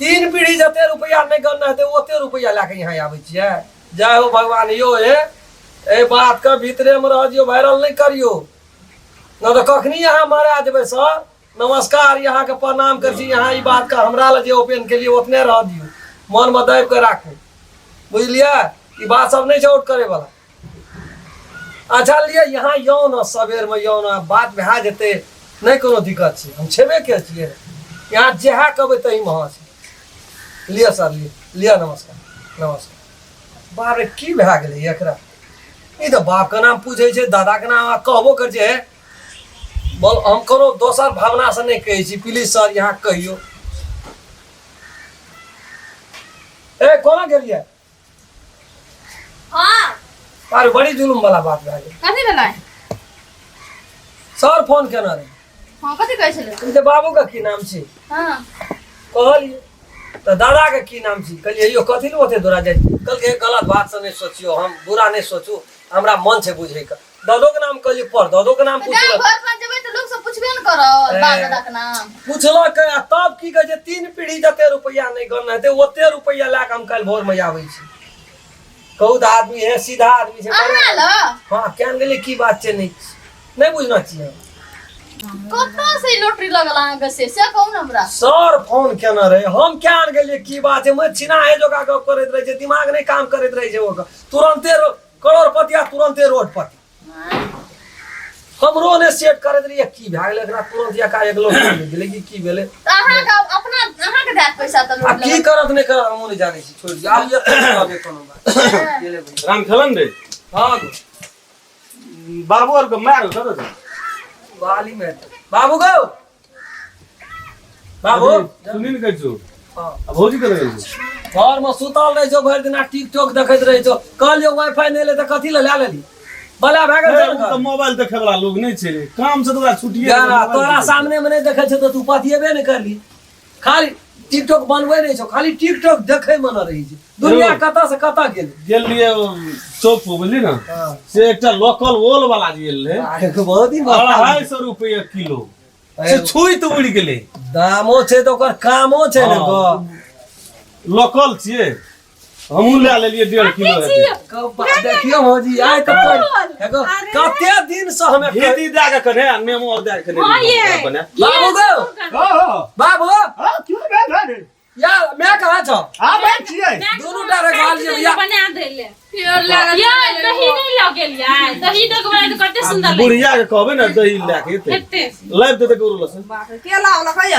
तीन पीढ़ी जते रुपैआ नहि गणना हेतै ओते रुपैआ लए कऽ यहाँ आबै छियै जय हो भगवान यौ हे एहि बातके भीतरेमे रह दियौ वायरल नहि करियौ नहि तऽ कखनी अहाँ मारा जेबै सर नमस्कार यहाँके प्रणाम करै छी यहाँ ई बातके हमरा लए जे ओपन केलियै ओतने रह दियौ मनमे दाबि कऽ राखू बुझलियै ई बात सब नहि छै आउट करैवला अच्छा लिए यहाँ यौ ने सबेरमे यौ ने बात भए जेतै नहि कोनो दिक्कत छै हम छेबे के छियै यहाँ जएह कहबै तहीमे हँ छै लिअ सर लिअ लिअ नमस्कार नमस्कार बाप रे की भए गेलै एकरा ई तऽ बापके नाम पूछै छै दादाके नाम आ कहबो करै छै हे बोल हम कोनो दोसर भावनासँ नहि कहै छी प्लीज सर यहाँ कहियौ ए कोना गेलियै हाँ अरे बड़ी जुलुम वाला बात भए गेल कथी भेलै सर फोन केना रहे हाँ कथी कहै छलै कहै छै बाबूके की नाम छी हाँ कहलियै तऽ दादाके की नाम छी कहलियै यौ कथी लए ओते दौड़ा जाइ छी? कहलकै गलत बात से नहि सोचियौ हम बुरा नहि सोचू हमरा मन छै बुझैके दादोके नाम कहलियै पर दादोके नाम गाम पुछलक घर पर जेबै तऽ लोक सब पुछबे ने करत बाप दादा के नाम पुछलक आ तब की कहै छै तीन पीढ़ी जते रुपैआ नहि गणना हेतै ओते रुपैआ लए कऽ हम काल्हि भोरमे आबै छी कहू तऽ आदमी है सीधा आदमी छै अहाँ ल हँ केहन गेलै की बात छै नहि नहि बुझना छियै कतऽ से लॉटरी लगल अहाँके से से कहू ने हमरा सर फोन केने रहे हम क्या गेलियै की बात छै मैं छिना हे जोका गप करैत रहै छै दिमाग नहि काम करैत रहै छै ओकर तुरन्ते करोड़पति आ तुरन्ते रोडपति हमरो ने सेट करैत रहियै की भए गेलै एकरा तुरन्त एकाएक लौट गेलै कि की भेलै तऽ अहाँके अपना अहाँके देत पैसा तऽ आ लौट की करत नहि करत हमहूँ नहि जानै छी छोड़ि दियौ आब एते नहि कहबै कोनो बात गेलै भैया। राम खेलन रे हँ गो, बाबू आर के मार कतऽ छै बाली में बाबू गो बाबू सुनी ने कहै छौ हँ। आ भौजी कतऽ गेल छौ घर में सुतल रहै छौ भरि दिना टिकटॉक देखैत रहै छौ कहलियौ वाईफाई नहि ले तऽ कथी ले लए लेली बला भए गेल हे, छै ओ ने तऽ घर। मोबाइल देखै वाला लोग नहि छै रे काम से तऽ ओकरा छुट्टिए यार, तोरा सामने में नहि देखै छौ तऽ तू पतियेबे नहि करली खाली टिकटॉक बनबै नहि छौ खाली टिकटॉक देखै मे न रहै छै दुनिया कतऽ से कतऽ गेल गेल रहियै चौक पर बुझली ने हाँ। से एकटा लोकल ओल वाला जे गेल रहै आइ बहुत दिन बाद 250 रुपये किलो से छुई तऽ उड़ि गेलै दामो छै तऽ ओकर कामो छै ने हाँ। गो लोकल छियै हमहूँ लए लेलियै 1.5 किलो हेतै। देखियौ भौजी आइ तऽ एगो कते दिन से हम घी दी दए कऽ कने आ नेमो आर दए कऽ कने हाँ ये। बना बाबू गो हाँ बाबू हाँ क्यों भेल रे यार मैं कहाँ छौ आबै छियै दुनू टा रे कहलियै भैया बना देले प्योर लागल ये दही नहीं लगेल यार दही दऽ के बनाए तऽ कते सुंदर लगे बुढ़िया के कहबै ने दही लए के एतै हेतै लाबि देतै गोरू लसन बाप रे के लावलक है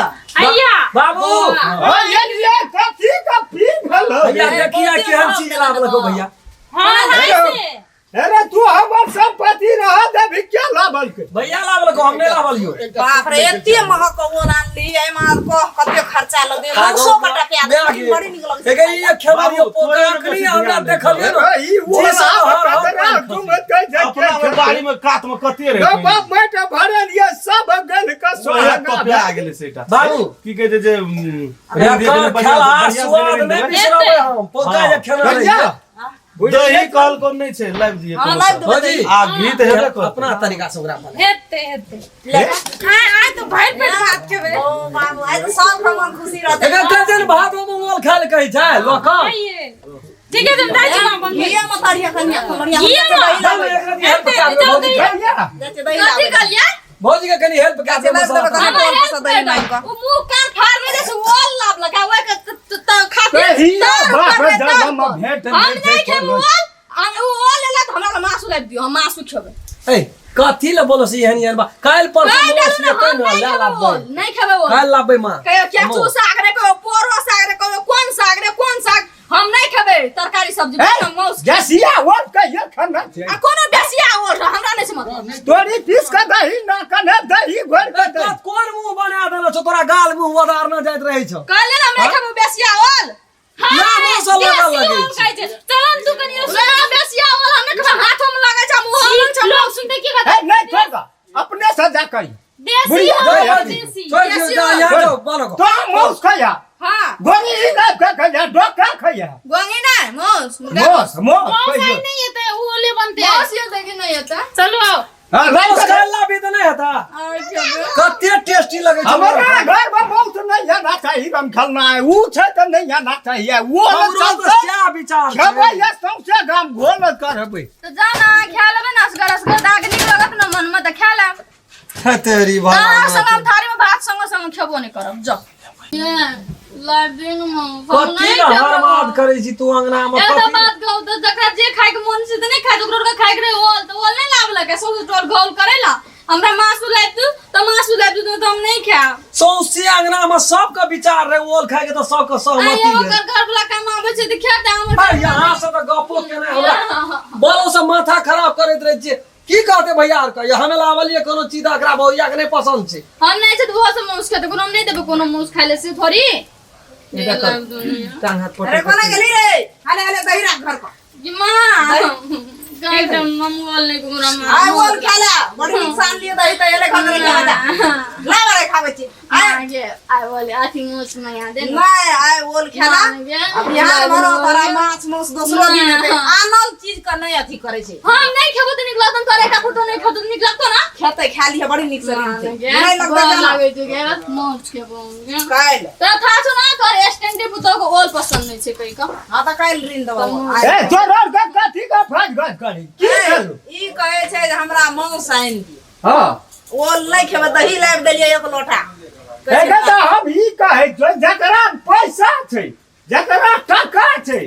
आइया बाबू हाँ ये लिए कथी का पी भेल भैया देखिया केहन चीज लाबलको भैया हाँ से अरे तू हमर संपत्ति रह देबी क्या लावल के भैया लाबलको हम नहीं लाबलियो बाप रे एते महग ओल आनली एहिमे कह कते खर्चा लगतै 200 कटा प्याज बड़ी नीक लगै एगे ये खेबारियो बाबू, तोरे पोका अखनी बेसी हमरा ध्यान दे। देखलियै ने ई वो जी सब हर हर कतरा पानि तुम कहै छै अपना के बाड़ी में कात में कते रहे बाप माटि भरल ये सब गल के सोहा सोहागा कपड़ा गेलै सेटा बाबू की कहै छै जे एकर खेला स्वाद नहि बिसरबै हम पोका जे खेना भैया रहियै दही कहल कोन नहि छै लाबि दियै हाँ, कोनो लाबि सँ। देबै। भौजी आ घी तऽ हेबे करतै अपना तरीका से ओकरा बना हेतै हेतै आइ आइ तऽ भरि पेट भात खेबै ओ बाबू आइ तऽ सबके मन खुशी रहतै एकर कते भात में मोल खाय ले कहै छै लोक आइए ठीक है तुम दाई जी मां बन घिये मे तरिया कनिया बढ़िया घिये मे? दही लाबै हेल्प कए देबै भौजी के। भैया जाइ छियै दही कथी लाबै कहलियै भौजी के कनी हेल्प कए देबै लाबि देबै मसाला कनी हमरा टोल पर हेल्प से दही कर मांगि दो। कऽ ओ मुंह कान फाड़ में जैसे ओल लाबलक आ ओहि के खातिर कहिया तार बाप ऊपर में रे तार जन्म पर। भेंट हम नहि नहीं छै खेब कोनो। ओल आ उ ओल एला तऽ हमरा मासु लाबि दियौ हम मासु खेबै ए कथी ले बोलो सी एहन एहन बा काल्हि परसू कहि मौस देलहुँ ने, एतै हम ने नहि लए खेबै लाबबै ओल नहि खेबै ओल काल्हि लाबबै माँ कहियो केचू साग रे कहियो पोरो साग रे कहियो कोन साग रे कोन साग हम नहीं खेबै तरकारी सब्जी ए, हम मांस जसिया ओल कहिया खाना छै आ कोनो बेसिया ओल हमरा नहीं छै मतलब तोरी पीस के दही ना कने दही घोर के दही ए, कोन मुंह बना देने छौ तोरा गाल मुंह ओदारने जाइत रहै छौ कहले ना हम नहीं खेबै बेसिया ओल ना मुंह से लगल लगै छै छै चल हम तू कनी ना बेसिया ओल हम नहीं खेबै हाथो में लगै छै मुंह में छै लोग सुनते की ए, कहते नहीं छोड़ दो अपने से जा करी देसी बुढ़िया हो जाओ, देसी छोड़ दियौ, जा यहाँ जाओ बोलो तो मांस खाया हां गोली ही ना खा खाया डोका खाया गोंगी ना मांस मुर्गा मांस मांस मांस खाइयो आई नहीं है वो ओले बनते हैं मांस ये देखी नहीं होता चलो आओ हां लाइन मांस से खाय ला भी तऽ नहि हेता और खेबै कते टेस्टी लगै छै हमारा घर में मांस नहीं आना चाहिए हम खेलना है वो छै तो नहीं आना चाहिए वो हमरो तऽ चलते सएह विचार छै खेबै या सौंसे गाम घोल करबै तऽ जा ना खा लेबै ने असगर असगर दाग नीक लगत ने मनमे तऽ खा लेब हे तेरी अहाँ भाला संग हम थारी में भात संग संग खेबो नहीं करब जाओ कथी ला हरमाद करै छी तू अंगना में एकटा कथी बात कहू तऽ जकरा जे खाय के मन छै तऽ नहि खाय ओकरो के खाय के रहे ओल तऽ ओल नहि लाबलक सौंसे टोल घोल करेला हमरा मासु लाबि दू तऽ मासु लाबि दू तऽ हम नहि खायब सौंसे अंगना में सबके विचार रहे ओल खाय के तऽ सबके सहमति आइ भेल ओकर घर वाला काम आबै छै तऽ खेतै हमर अरे यहाँ से तऽ गपो केनाइ हमरा बोलो से माथा खराब करैत रहै छियै की कहते भैया आर के हमे लावलिए कोनो चीज एकरा भैया के नहीं पसंद छै हम नहि छै तऽ ओहो सब मासु खेतै कोनो हम नहि देबै कोनो मासु खाय ले से थोड़ी एटा कर टांग हाथ अरे पटक कोना गेली रे हाले हाले दही राख घर पर कि माँ एकदम मम बोल नहीं कुमरा माँ आइ ओल खाला बड़ी नुकसान लिए दही त एले घर में खा जा ला बड़े खाबै छी आइ माँ गे आइ बोले अथी मासु मंगा दे ने नहीं आइ ओल खेला माँ गे, अब बिहार भरो तारा माछ मांस दोसरो दिन हेतै आनल चीज के नहीं अथी करै छै हम नहीं खेबो तऽ नीक लगतौ तोरे एकटा पुतो नहीं खेबो तऽ नीक लगतौ ना खेतै खा लिहे बड़ी नीक से माँ रीनतै गे, नहीं लगतै गोर जाना लागै छै गे माछ खेबो हम गे। काल्हि तोरा थाह छौ ना तोर स्टैंडे पुतो के ओल पसंद नहीं छै कहि कऽ हाँ तऽ काल्हि ऋण देबो ए तोर आर के कथी के फज गज करी की भेल ई कहै छै जे हमरा मांस आनि दिअ हां ओल नहि खेबै दही लाबि देलियै एक लोटा कहै छै, एकर तऽ हम ई कहै छियै जकरा पैसा छै जकरा टका छै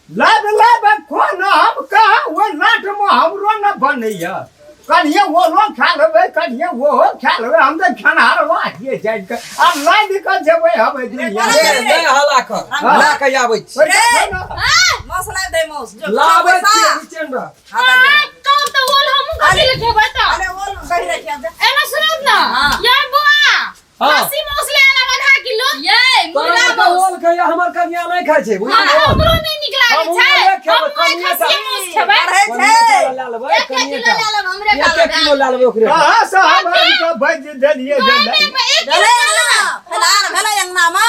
लाब लाब कोन हम कहाँ ओहि लाटमे हमरो न बनैया कनिए ओलो खा लेबै कनिए ओहो खा लेबै हम तऽ खेनहारवा छियै जानि कऽ आ लादि कऽ जेबै हम एहि दुनिया ए, नहि हल्ला कर ला के आबै छी रे मांस लाबि दे मांस जो लाबै पैसा। छी नीचे रह हाँ, तऽ दे। कम तऽ ओल हमहूँ कथी ले खेबै तऽ अरे ओल दही रखिया दे एना सुनू ना हाँ। यार बुआ हाँ। खस्सी मांस ले आना आधा किलो ये तोरा मुर्गा तऽ ओल खैया हमर कनिया नहि खाइ छै बुझलियै हाँ, हमरो नहि नीक लागै हमहूँ छै नहि खेबै, हमहूँ आइ कनिए टा। खस्सी मांस खेबै बढ़ै कनिए छै टा लए लेबै एक एक कनिए किलो टा लए लेब हमरे एक एक किलो लए लेबै ओकरे कहाँ से हम आबि कऽ बाजि देलियै जे एक एक भेलै ना फैलार भेलै अंगना में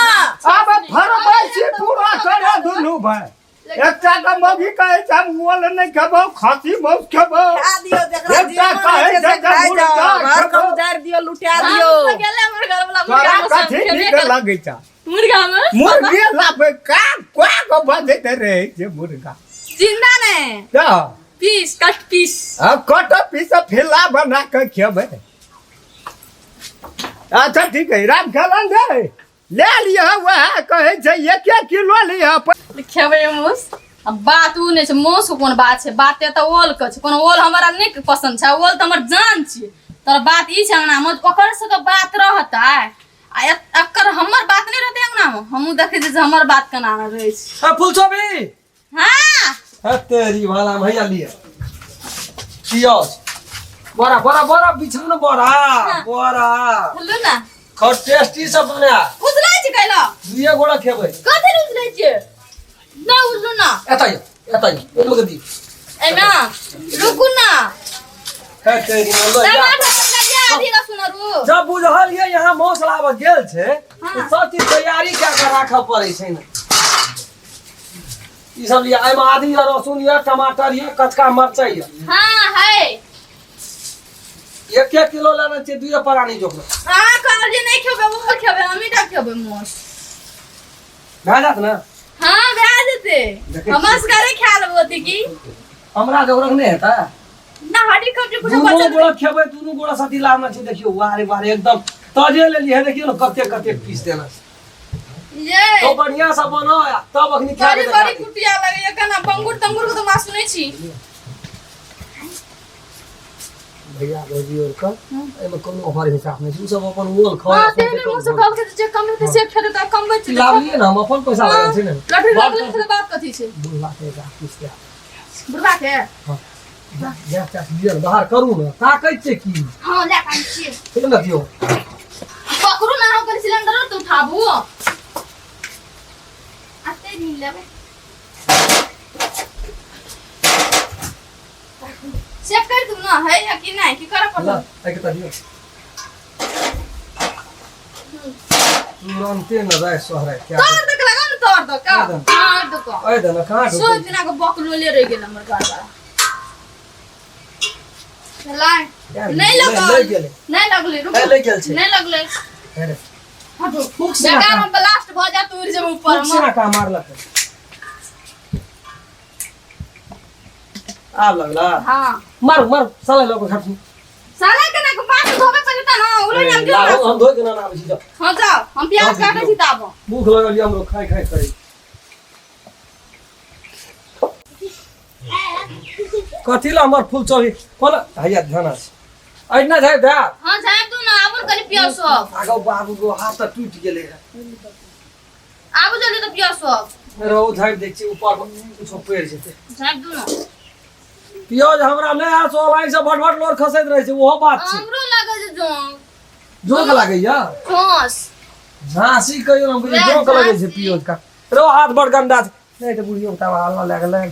आब फरमाइशी पूरा करे दुनू भाई। एकटा के मौगी कहै छै हम ओल नहि खेबौ, खस्सी मांस खेबौ। खा दियौ जकरा एकटा जे मन कहै होइ छै छै से जे खाइ मुर्गा जाउ। घर के खेबौ। उजाड़ि दियौ, लुटा दियौ। हम तऽ गेलै हमर घरवला तोरा मुर्गा मौस कथी खेबे नीक करतै। लगै छौ? मुर्गा में मुर्गे लाबै का क्वा के बजैत रहै छै मुर्गा। जिंदा नहीं तऽ पीस कट पीस आ कट पीस फिला बना के खेबै। अच्छा ठीक है, राम खेलन दे ले लिह, वएह कहै छै एक एक किलो लिह। खेबै मांस। आ बात उ नहि छै, मांस के कोन बात छै, बाते तऽ ओल के छै। कोनो ओल हमरा नहि पसन्द छै, ओल तऽ हमर जान छियै। तोरा बात ई छै अंगनामे ओकर सबके बात रहतै आ एकर हमर बात नहि रहतै अंगनामे। हमहूँ देखै छियै जे हमर बात केना रहै छै। ए फुलचोबी। हाँ। है तेरी भला भैया लिए पियाज बड़ा बड़ा बड़ा बिछाना बड़ा बड़ा बोलू ना। खर टेस्टी सब बना। उजलै छै कैला दुइये गोड़ा खेबै। कथी ले उजलै छै? ना उजलू ना। एतय एतय एमे के दी। एना रुकू ना। है तेरी भला। टमाटर लगिया आधी रसुन रू। जब बुझल ये यहाँ मौस लाबऽ गेल छै तऽ सब चीज तैयारी कए कऽ राखऽ पड़ै छै ने। ई सब लिअ, एहिमे आदी यऽ, रसुन यऽ, टमाटर यऽ, कचका मरचाइ यऽ। हाँ है। एक एक किलो लेने छियै दुइये प्राणी जोकर। अहाँ कहलियै नहि खेबै ओहो खेबै, हमही टा खेबै माछ। भए जायत ने? हाँ भए जेतै। देखै हम छियै। असगरे खा लेबै ओते की। हमरा जोगरक नहि हेतै। ना हड्डी खड्डी कुछो दुनू बचल। गोड़ा खेबै, दुनू गोड़ा साथी लाबना छै। देखियौ वारे वारे एकदम ताजे लेलियै है, देखियौ ने कते कते पीस देना छै। ये तो बढ़िया से बनाओ आ तब अखनी खा बड़ी के बड़ी देखा दी। कुटिया लगैया केना बंगुर तंगुर के तऽ मासु नहि छी। भैया भौजी और के एहिमे कोनो हर हिसाब नहि छै, उ सब अपन ओल खाओ। हां, तेहने मुँह से कहलकै जे कम हेतै से खेतै तऽ कमबै छै। लाबलियै ने, हम अपन पैसा लागल छै ने। लटरी लगलै तऽ बात कथी छै? बुढ़वा के एक पीस दे। बुढ़वा के? हाँ, गैस तैस लिअ ने, बाहर करू ने, ताकै छियै की? हाँ लए कऽ आनै छियै। ठीक ने दियौ। पकड़ू ना, ओकर सिलेंडर तऽ उठाबू। आते नहीं लेबै। चेक कर दू ना है या कि नहीं, की करऽ ला पड़त? एके तऽ दियौ तुरन्ते न राय सोहराय क्या। तोड़ दे के लगा ने, तोड़ दो का। दे। तोड़ दो का। अय दे न कहाँ सो दिना के बकलोले रह गेल हमर घर वाला। लाय। नहीं लगल। लग गेलै। नहीं लगलै, रुको। ए, लागि गेल छै। नहीं लगलै। अरे हटो। फूक से बेकार हम ब्लास्ट भऽ जायत, उड़ि जेबै ऊपर फूक से मे। ना कहाँ मारलक। आब लगला। हाँ। मारू मारू साला लोग खटू। साला के ना बात धोबे पड़तै ना, उड़ै हम लाओ, हम धोइ के ना आबै छी, जाओ। हाँ जाओ, हम प्याज काटै छी ताब। भूख लगल ये हमरो, खाय खाय करै। कथी ला हमर फूल चढ़ी कोन हैया ध्यान छै अहिना जाय दे। हाँ जाय तू ना, आबू कनि प्याज सब। आगो बाबू गो, हाथ तऽ टूटि गेलै है। आबू जल्दी तऽ प्याज सब। रहो, झाड़ि दै छी ऊपर कुछो पड़ि जेतै। झाड़ि दू ना। प्याज हमरा नहि आस ऑनलाइन से भट भट लोर खसैत रहै छै, ओहो बात छै। हमरो लागल छै जोंक। जोंक लागैया? ठोस। झांसी कहियो ने बुझी, वएह जोंक लगै छै झांसी। प्याज का रो हाथ बड़ गंदा छै। नहि तऽ बुढ़ियो के तावा हल्ला लए गेलै।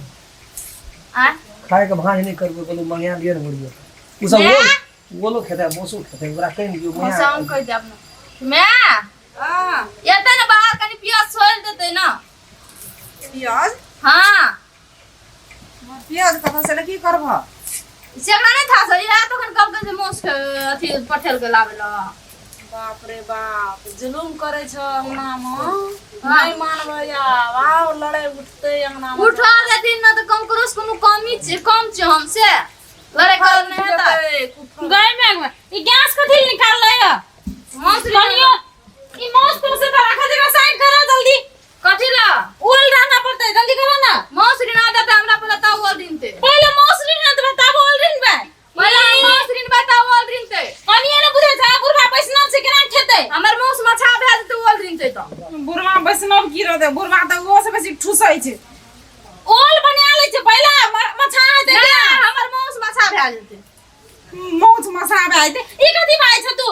आ खाय के भाँज नहि करबै, बोलू मंगा लिअ ने बुढ़ियो के। उ सब माय? वो लोग खेतै, मौसो खेतै, ओकरा कहि दियौ मंगा। मौसा कहि देब ना my. हाँ। एतै ने बाहर कनि प्याज छोड़ि देतै ना। प्याज? हाँ। प्याज कतऽ से की करबह? से हमरा नहि था सर, इएह तखन कहलकै जे मौस के अथी पठेल के लाबै लए। बाप रे बाप, जुलुम करै छौ अंगनामे। नहि मानबै आब, आब लड़ाइ उठतै अंगनामे। उठा देथिन ना तऽ कम करो कोनो कमी छै, कम छै हम से लड़ाइ करल नहि हेतै। गए में ई गैस कथी ले निकाललै है? मौस। कनियो ई मौस तो से राखा जगह साइड करो जल्दी। कथी ला? ओल रहना पड़तै, जल्दी करो ना। मौस ऋण देतै हमरा पहिले तब ओल ऋणते। पहिले मौस ऋण देबै तब ओल ऋण बे। पहिले मौस ऋण बे तब ओल ऋणते। कनियो ने बुझै छै बुढ़वा बैसना छै, केना खेतै? हमर मौस मछा भए जेतै ओल ऋणते तऽ। बुढ़वा वैष्णव की रहतै? बुढ़वा तऽ ओहो से बेसी ठुसै छै। ओल बना लै छै पहिले, मछा हेतै। नहि, केना? हमर मौस मछा भए जेतै। मौछ मसा भए जेतै। ई कथी बाजै छै तू?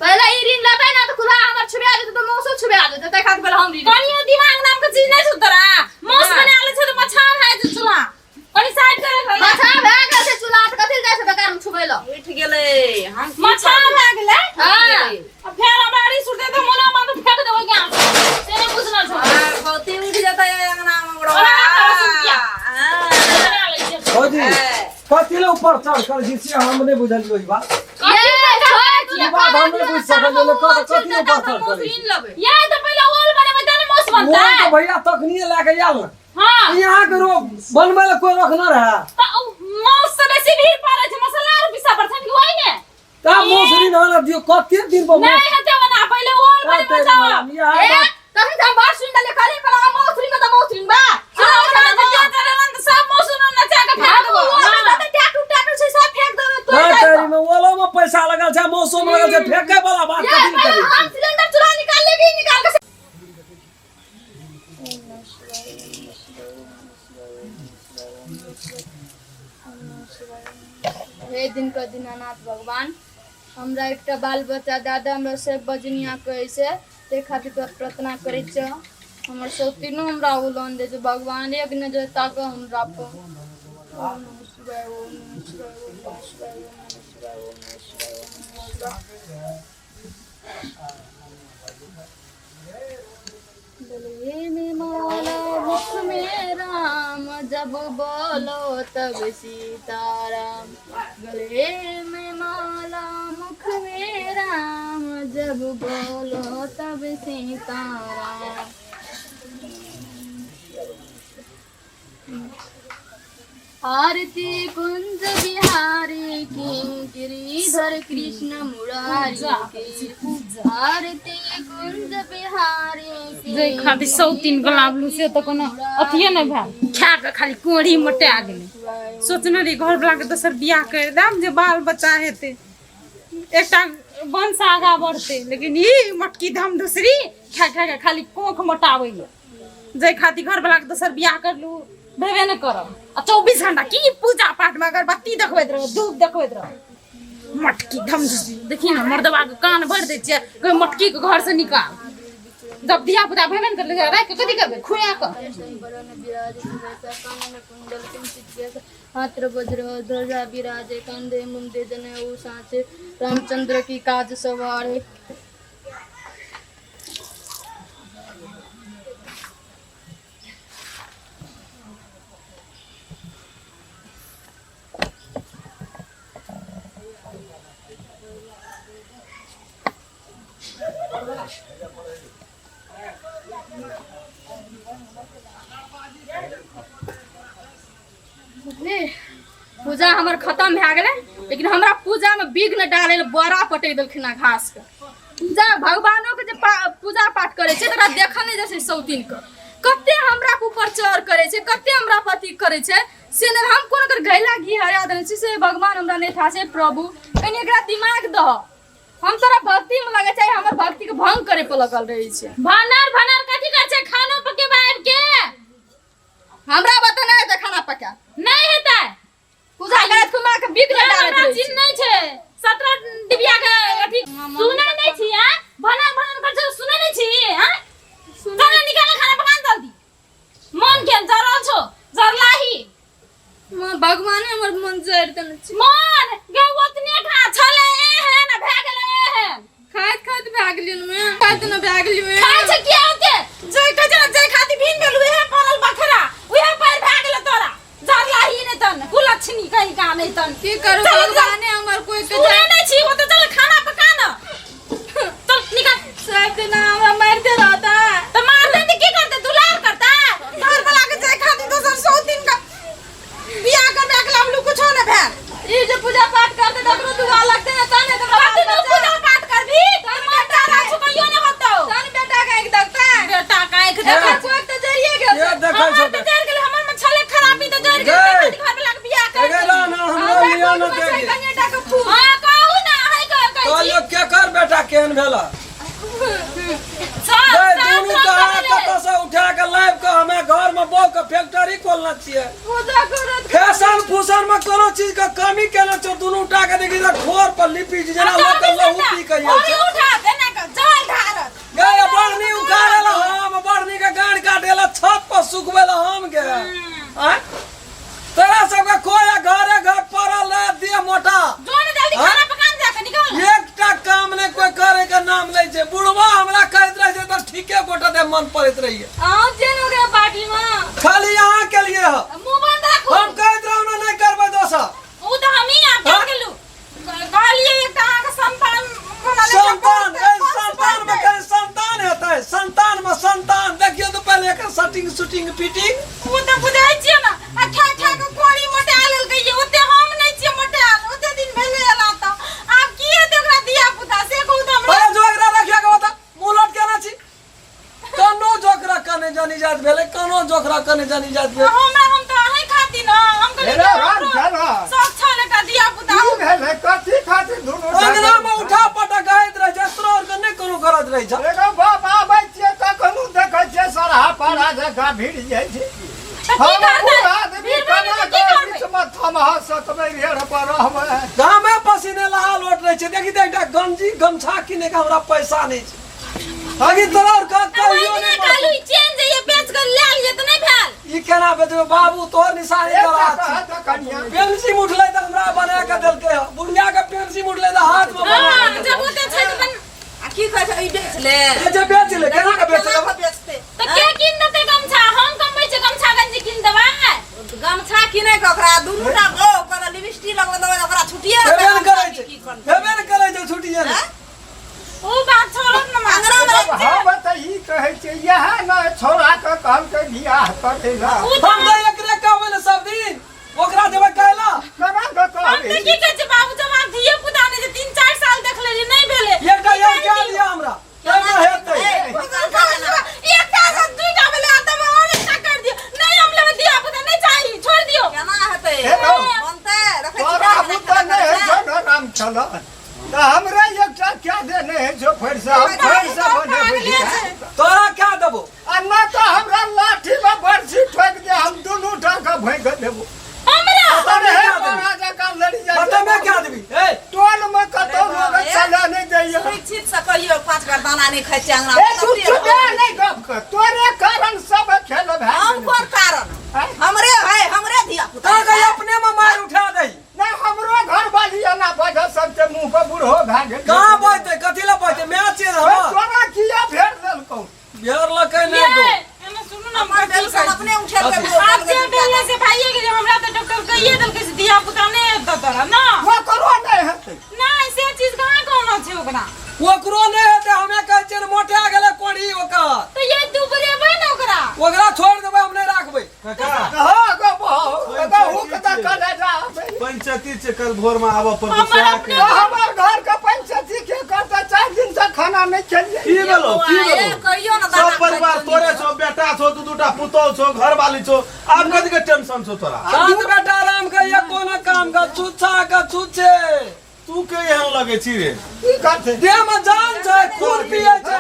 पहिले ई ऋण लेबै ना तऽ खुला हमर छुबा जेतै तऽ मौसो छुबा जेतै, ताहि खातिर पहिले हम ऋण। कनियो दिमाग नाम के चीज नहि छौ तोरा। मौस बना लै छै तऽ मछा भए जेतै चूल्हा। कनि साइड करे खा। मछा भए गेल छै चूल्हा तऽ कथी लए जाइ छै बेकार मे छुबै लए? उठि गेलै हम की मछा करबै? भए गेलै। हाँ। आ फेर हमरा अड़ी सुटतै तऽ मोना माथ फेंक देबै गैस से, नहि बुझना छौ। ऊपर चढ़ कर छी से हम नहि बुझलियै ई बात। ई बात हम नहि बुझि सकलियै ने, कथी कथी ऊपर चढ़ करै छी। ये तऽ पहिले ओल बनेबै तहन ने मासु मोन बनतै। तऽ भैया तखनिये लए के आयल ने। हाँ। यहाँ के रोग बनबै लए कोई रखना रहे। तऽ उ मासु से बेसी भीड़ पड़ै छै, मसाला आर पीसऽ पड़तै कि ओहि ने? तब मौसरी ना दियो कते दिन पर। नहि हेतै ओना, पहिले ओल बनेबै तब। इएह बात। तखन तऽ हम बड़ सुनि देलियै, कहलियै कहलहुँ हम मौसरी में तऽ मौसरी बा। सब मौसरी नचा के फेंक देबो। टैटू टैटू छै सब फेंक देबै तोड़। ना तेरी में ओलो में पैसा लगल छै, मौसम लगल छै, फेंके वाला बात कथी करै छी? हम सिलेंडर चूल्हा निकाल लेबी, निकाल के। हे दिनकर दीनानाथ भगवान, हमरा एकटा बाल बच्चा दादा, हमरा सब बजनिया कहै छै, ताहि खातिर तोरा प्रार्थना करै छियौ। हमर सब तीनू हमरा ओ लोन दै छै भगवान, एक नजर ताकऽ हमरा पर। ओम नमः शिवाय, ओम नमः शिवाय, ओम नमः शिवाय, ओम नमः शिवाय, ओम नमः शिवाय, ओम नमः शिवाय। गले में माला मुख में राम, जब बोलो तब सीताराम। गले में माला मुख में राम, जब बोलो तब सीताराम। आरती कुंज बिहारी की, गिरिधर कृष्ण मुरारी की। आरती कुंज बिहारी की। जै खातिर सौ तीन गुलाबलू से तऽ कोनो अथिये नहि भेल, खा कऽ खाली कोढ़ी मोटा गेलै। सोचने रही घरवला के दोसर बियाह करि देब जे बाल बच्चा हेतै, एकटा वंश आगाँ बढ़तै, लेकिन ई मोटकी धम दूसरी खा खा कऽ खाली कोख मोटाबैए। जाहि खातिर घरवला के दोसर बियाह करलू भेबे नहि करब। आ 24 घंटा की पूजा पाठ में अगरबत्ती देखबैत रहो, धूप देखबैत रहो। मटकी धम देखी ने, मर्दबा के कान भरि दै छियै, कोई मटकी के घर से निकाल। जब धिया पुता भेबे ने करलै, राखि कऽ कथी करबै खुआ कऽ? हाथ वज्र ध्वजा विराजे, कंधे मुंडे जनेऊ साँचे, रामचंद्र की काज सवारे। बुझली, पूजा हमर खत्म भए गेलै, लेकिन हमरा पूजामे विघ्न डालै लए बोरा पटकि देलखिन हँ घासके। पूजा भगवानोके जे पूजा पाठ करै छै तकरा देखल नहि जाइ छै। सौतीनके कते हमरा ऊपर चढ़ करै छै, कते हमरा पर अथी करै छै से नहि। हम कोन ओकर घैला घी हरा देने छी से भगवान हमरा नहि था छै। प्रभु, कनि एकरा दिमाग दह। हम तोरा भक्तिमे लगै छै, हमर भक्तिके भंग करे पर लगल रहै छै। भनर भनर कथी करै छै? खानो पकेबा आबि के हमरा बता, नहि हेतै खाना पका। नहि हेतै। पूजा करैत कुमार के विघ्न डालैत हमरा रहै छै। चिन्ह नहि छै 17 डिबिया के अथी सुनै नहि छी। आ भनर भनर कर छै, सुनै नहि छी? आ खाना निकाल, खाना पका जल्दी। मन केन जरल छौ जरलाही। माँ, भगवाने हमर मन जरि देने छै। मन गे ओतने खा छले एहन आ भए गेलै एहन। खाइत खाइत भए गेलियै ने मैं, खाइत ने भए गेलियै मैं। खाइ छै किया ओते? जै कहै छै ने, जै खातिर भिन भेल उहे पड़ल बखरा, उहे पैर भए गेलै तोरा जरलाही। नहि तन कुलक्षणी कहीं का नहि तन। की करू? चल, चल। भगवाने हमर कोई के सुनै नहि छी ओते। चल खाना पका न, चल निकाल। सब दिना हमरा मारिते रहता। तऽ मारतै तऽ की करतै? दुलार करतै घर वाला के। जाय खातिर दोसर सौ दिन का बियाह करबा के लाबलू, कुछो ने भेल। ई जे पूजा पाठ करते तऽ ओकरो दुआ लगते ने, तहन ने हमरा कथी बाल तू बच्चा। पूजा पाठ करबी तोर बेटा राजू कहियो ने होतौ। तहन बेटा के आँखि देखतै। बेटा के आँखि एकर देखै। कोख तऽ जरिये गेल के छै। देखै हमर छौ? तऽ जरि गेलै, हमर में छलै खराबी तऽ जरि गेलै। गै। घर वाला के बियाह कर एगे रा ना हमरा हमरा लिअ न कोखमे छै देगी। कनिएटा के फूल। हां, कहू ना, है कहै छी। कहलियौ केकर बेटा केहन भेला? सब गै सब दुनू सब कहाँ भेलै। कतऽ से उठा के लाबि के हमे घर में बो के फैक्ट्री खोलने छियै। पूजा करत फैशन फूशन में कोनो चीज के कमी केने छौ? दुनू टा के देखी तऽ ठोर पर लिपि छै जेना लोक के लहू पी के ओरी छै। उठा देना के जल ढारत। गै बढ़नी उखाड़े ला हम, बढ़नी के गांड काटे ला, छत पर सुखबे ला हम। गे आँय, तोरा सबके कोई घरे घर पड़ल रहे देह मोटा। जो ने जल्दी। हाँ? खाना पकान जाके निकल। एकटा काम नहि कोई करे के नाम लै छै। बुढ़वा हमरा कहैत रहै छै तऽ ठीके गोटा दे मन पड़ैत रहिए। अहाँ छियै ने ओकरा पार्टी में। खाली अहाँ के लिए है। मुंह बंद राखू। हम कहैत रहू ने, नहि करबै दोसर। उ तऽ हम शूटिंग शूटिंग पीटिंग ओ तऽ बुझै छियै ने आ खा खा के कोड़ी मोटा लेलकै ये ओते हम नहि छियै मोटायल ओते दिन भेलै एला तऽ आब की हेतै ओकरा धिया पुता से कहू तऽ हमरा अरे जोकरा रखिया के बता मुंह लट केना छी कोनो जोकरा कने जानी जात भेलै कोनो जोकरा कने जानी जात भेलै हमरा हम तऽ अहीं खातिर न हम कहलियै हेलो, कि राम हमरो चलो। शौक छल एकटा धिया पुता की भेलै कथी खातिर दुनू अंगना में उठा पटक गाइत रहै छै तोरा आरके नहि कोनो गरज रहै छै एगो बाप आबै छियै तखनो देखै छियै सरहा पारा जकाँ भीड़ जाइ छै तऽ की हम करतै बूढ़ आदमी भीड़ केना भऽ गेलै तऽ की कऽ करबै बीचमे थमहा सकबै रेड़ पर रहबै गामे पसीने लहा लोट रहै छै देखी तऽ एकटा गंजी गमछा किने के हमरा पैसा नहि छै अभी तोरा और का तऽ ओहि कहियो दिना नहि कहलहुँ ई चेन जे ये बेच कऽ लए लिअ तऽ नहि भेल ई केना बेचबै बाबू तोहर निशानी एकटा करा कह तऽ कनिया पेंसिल उठलै तऽ हमरा बना के देलकै हँ बुढ़िया के पेंसिल उठलै तऽ हाथ में बना हँ के जब ओते छै तऽ बन आ की कहै छै ई बेच ले देलकै। जे बेच ले केना के बेच केना लेबै कऽ बेचतै तऽ के कीन देतै गमछा हम कमबै छियै गमछा गंजी कीन देबै गमछा किनै के ओकरा दुनू टा गो ओकर लिपस्टिक लगबै देबै ओकरा छुटिए हेबे ने करै छै की करतै हेबे ने करै छै छुटिए ने ओ बात छोड़त न माँ अंगना में जब हम तऽ ई कहै छियै इएह ने छौड़ा के कहलकै बियाह करै लए ओ हम तऽ एकरे कहबै ने सब दिन ओकरा देबै कहला केना कऽ हम कहबै तऽ की कहै छियै बाबू जब आब धिये पुता नहि छै 3-4 साल देख लेलियै नहि भेलै एकटा यार क्या दिया हमरा केना हेतै एकटा से दूटा भेलै आ तब और एकटा कर दियौ नहि हम लेबै धिया पुता नहि चाही छोड़ि दियौ केना हेतै हे रौ। बनतै रखै छी तोरा बुते नहि होइ छौ ने राम छल तऽ हमरा एकटा क्या दे नहि होइ छौ फेरसँ हम फेरसँ बनेबै तोरा क्या देबो आ नहि तऽ हमरा लाठीमे बरसी ठोकि दे हम दुनू टाके भैंक देबो हमरा अरे हे बड़ा जकाँ लड़ि जाइ पता में क्या देबी ए टोलमे कतौ लोग चलऽ नहि दैया सुरक्षित से कहियो पांच घर दाना नहीं खाइ छै अंगना ए तू चुपे नहि गप कर तोरे कारण सब खेल भए हम गेलै। कोन कारण आँय? हमरे है हमरे धिया पुता का कहीं अपने में मार उठा दही नहि हमरो घर वाली एना बजल सबके मुँह पर बूढ़ो भए गेल कहाँ बजते कथी ला बजते मैच छियै ए, हमर तोरा किया भेट देलकौ बिहार लकै नहि गो ये एने सुनू ने हम हमर कथी बेलसन कहै छी। अपने उठेलकै आब जे भेलै से भाइये गेलै हमरा तऽ डॉक्टर कहिए देलकै से धिया पुता नहि हेतौ तोरा ना ओकरो नहि हेतै नहि से चीज कहाँ कहना छै ओकरा ओकरो नहि हेतै हमे कहै छियै ने मोटा गेलै कोढ़ी ओकर तऽ ये दुबरेबै ने ओकरा ओकरा छोड़ देबै हम नहि राखबै काका हँ गो बहु गो हुक तऽ कले जा पंचायती छै कल भोर में आबऽ पड़तौ हमर सएह अपने के। हमर घर के पंचायती के करते 4 दिन से खाना नहीं खेलिए की भेलौ की भेलौ कहियो ना सब परिवार तोरे छौ बेटा छौ दू दूटा पुतोह छौ घरवाली छौ आब कथी के टेंशन छौ तोरा सात बेटा राम के ये कोनो काम का छुच्छा के छुच्छे तू के एहन लगे छी रे की करते देह में जान छै खून पिए छै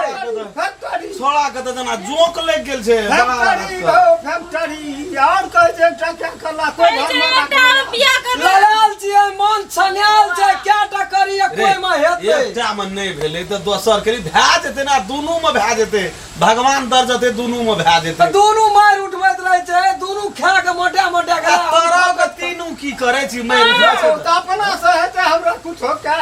फैक्ट्री छोड़ा के तऽ जेना जोंक लागि गेल छै बड़ा फैक्ट्री रात गो फैक्ट्री और कहै छै एकटा क्या कला कोई कहै घर छै में एकटा आरो बियाह कर ले। लड़ाल छियै मन छनायल छै क्या टा करिए रे, कोई में हेतै एकटा में नहि भेलै तऽ दोसर के लिए भए जेतै ने दुनू में भए जेतै भगवान दर जेतै दुनू में भए जेतै तऽ दुनू मारि उठबैत रहै छै दुनू खा के मोटा मोटा के आ तोरा के तीनू की करै छी मारि उठबै छै तऽ अपना से हेतै हमरा कुछो क्या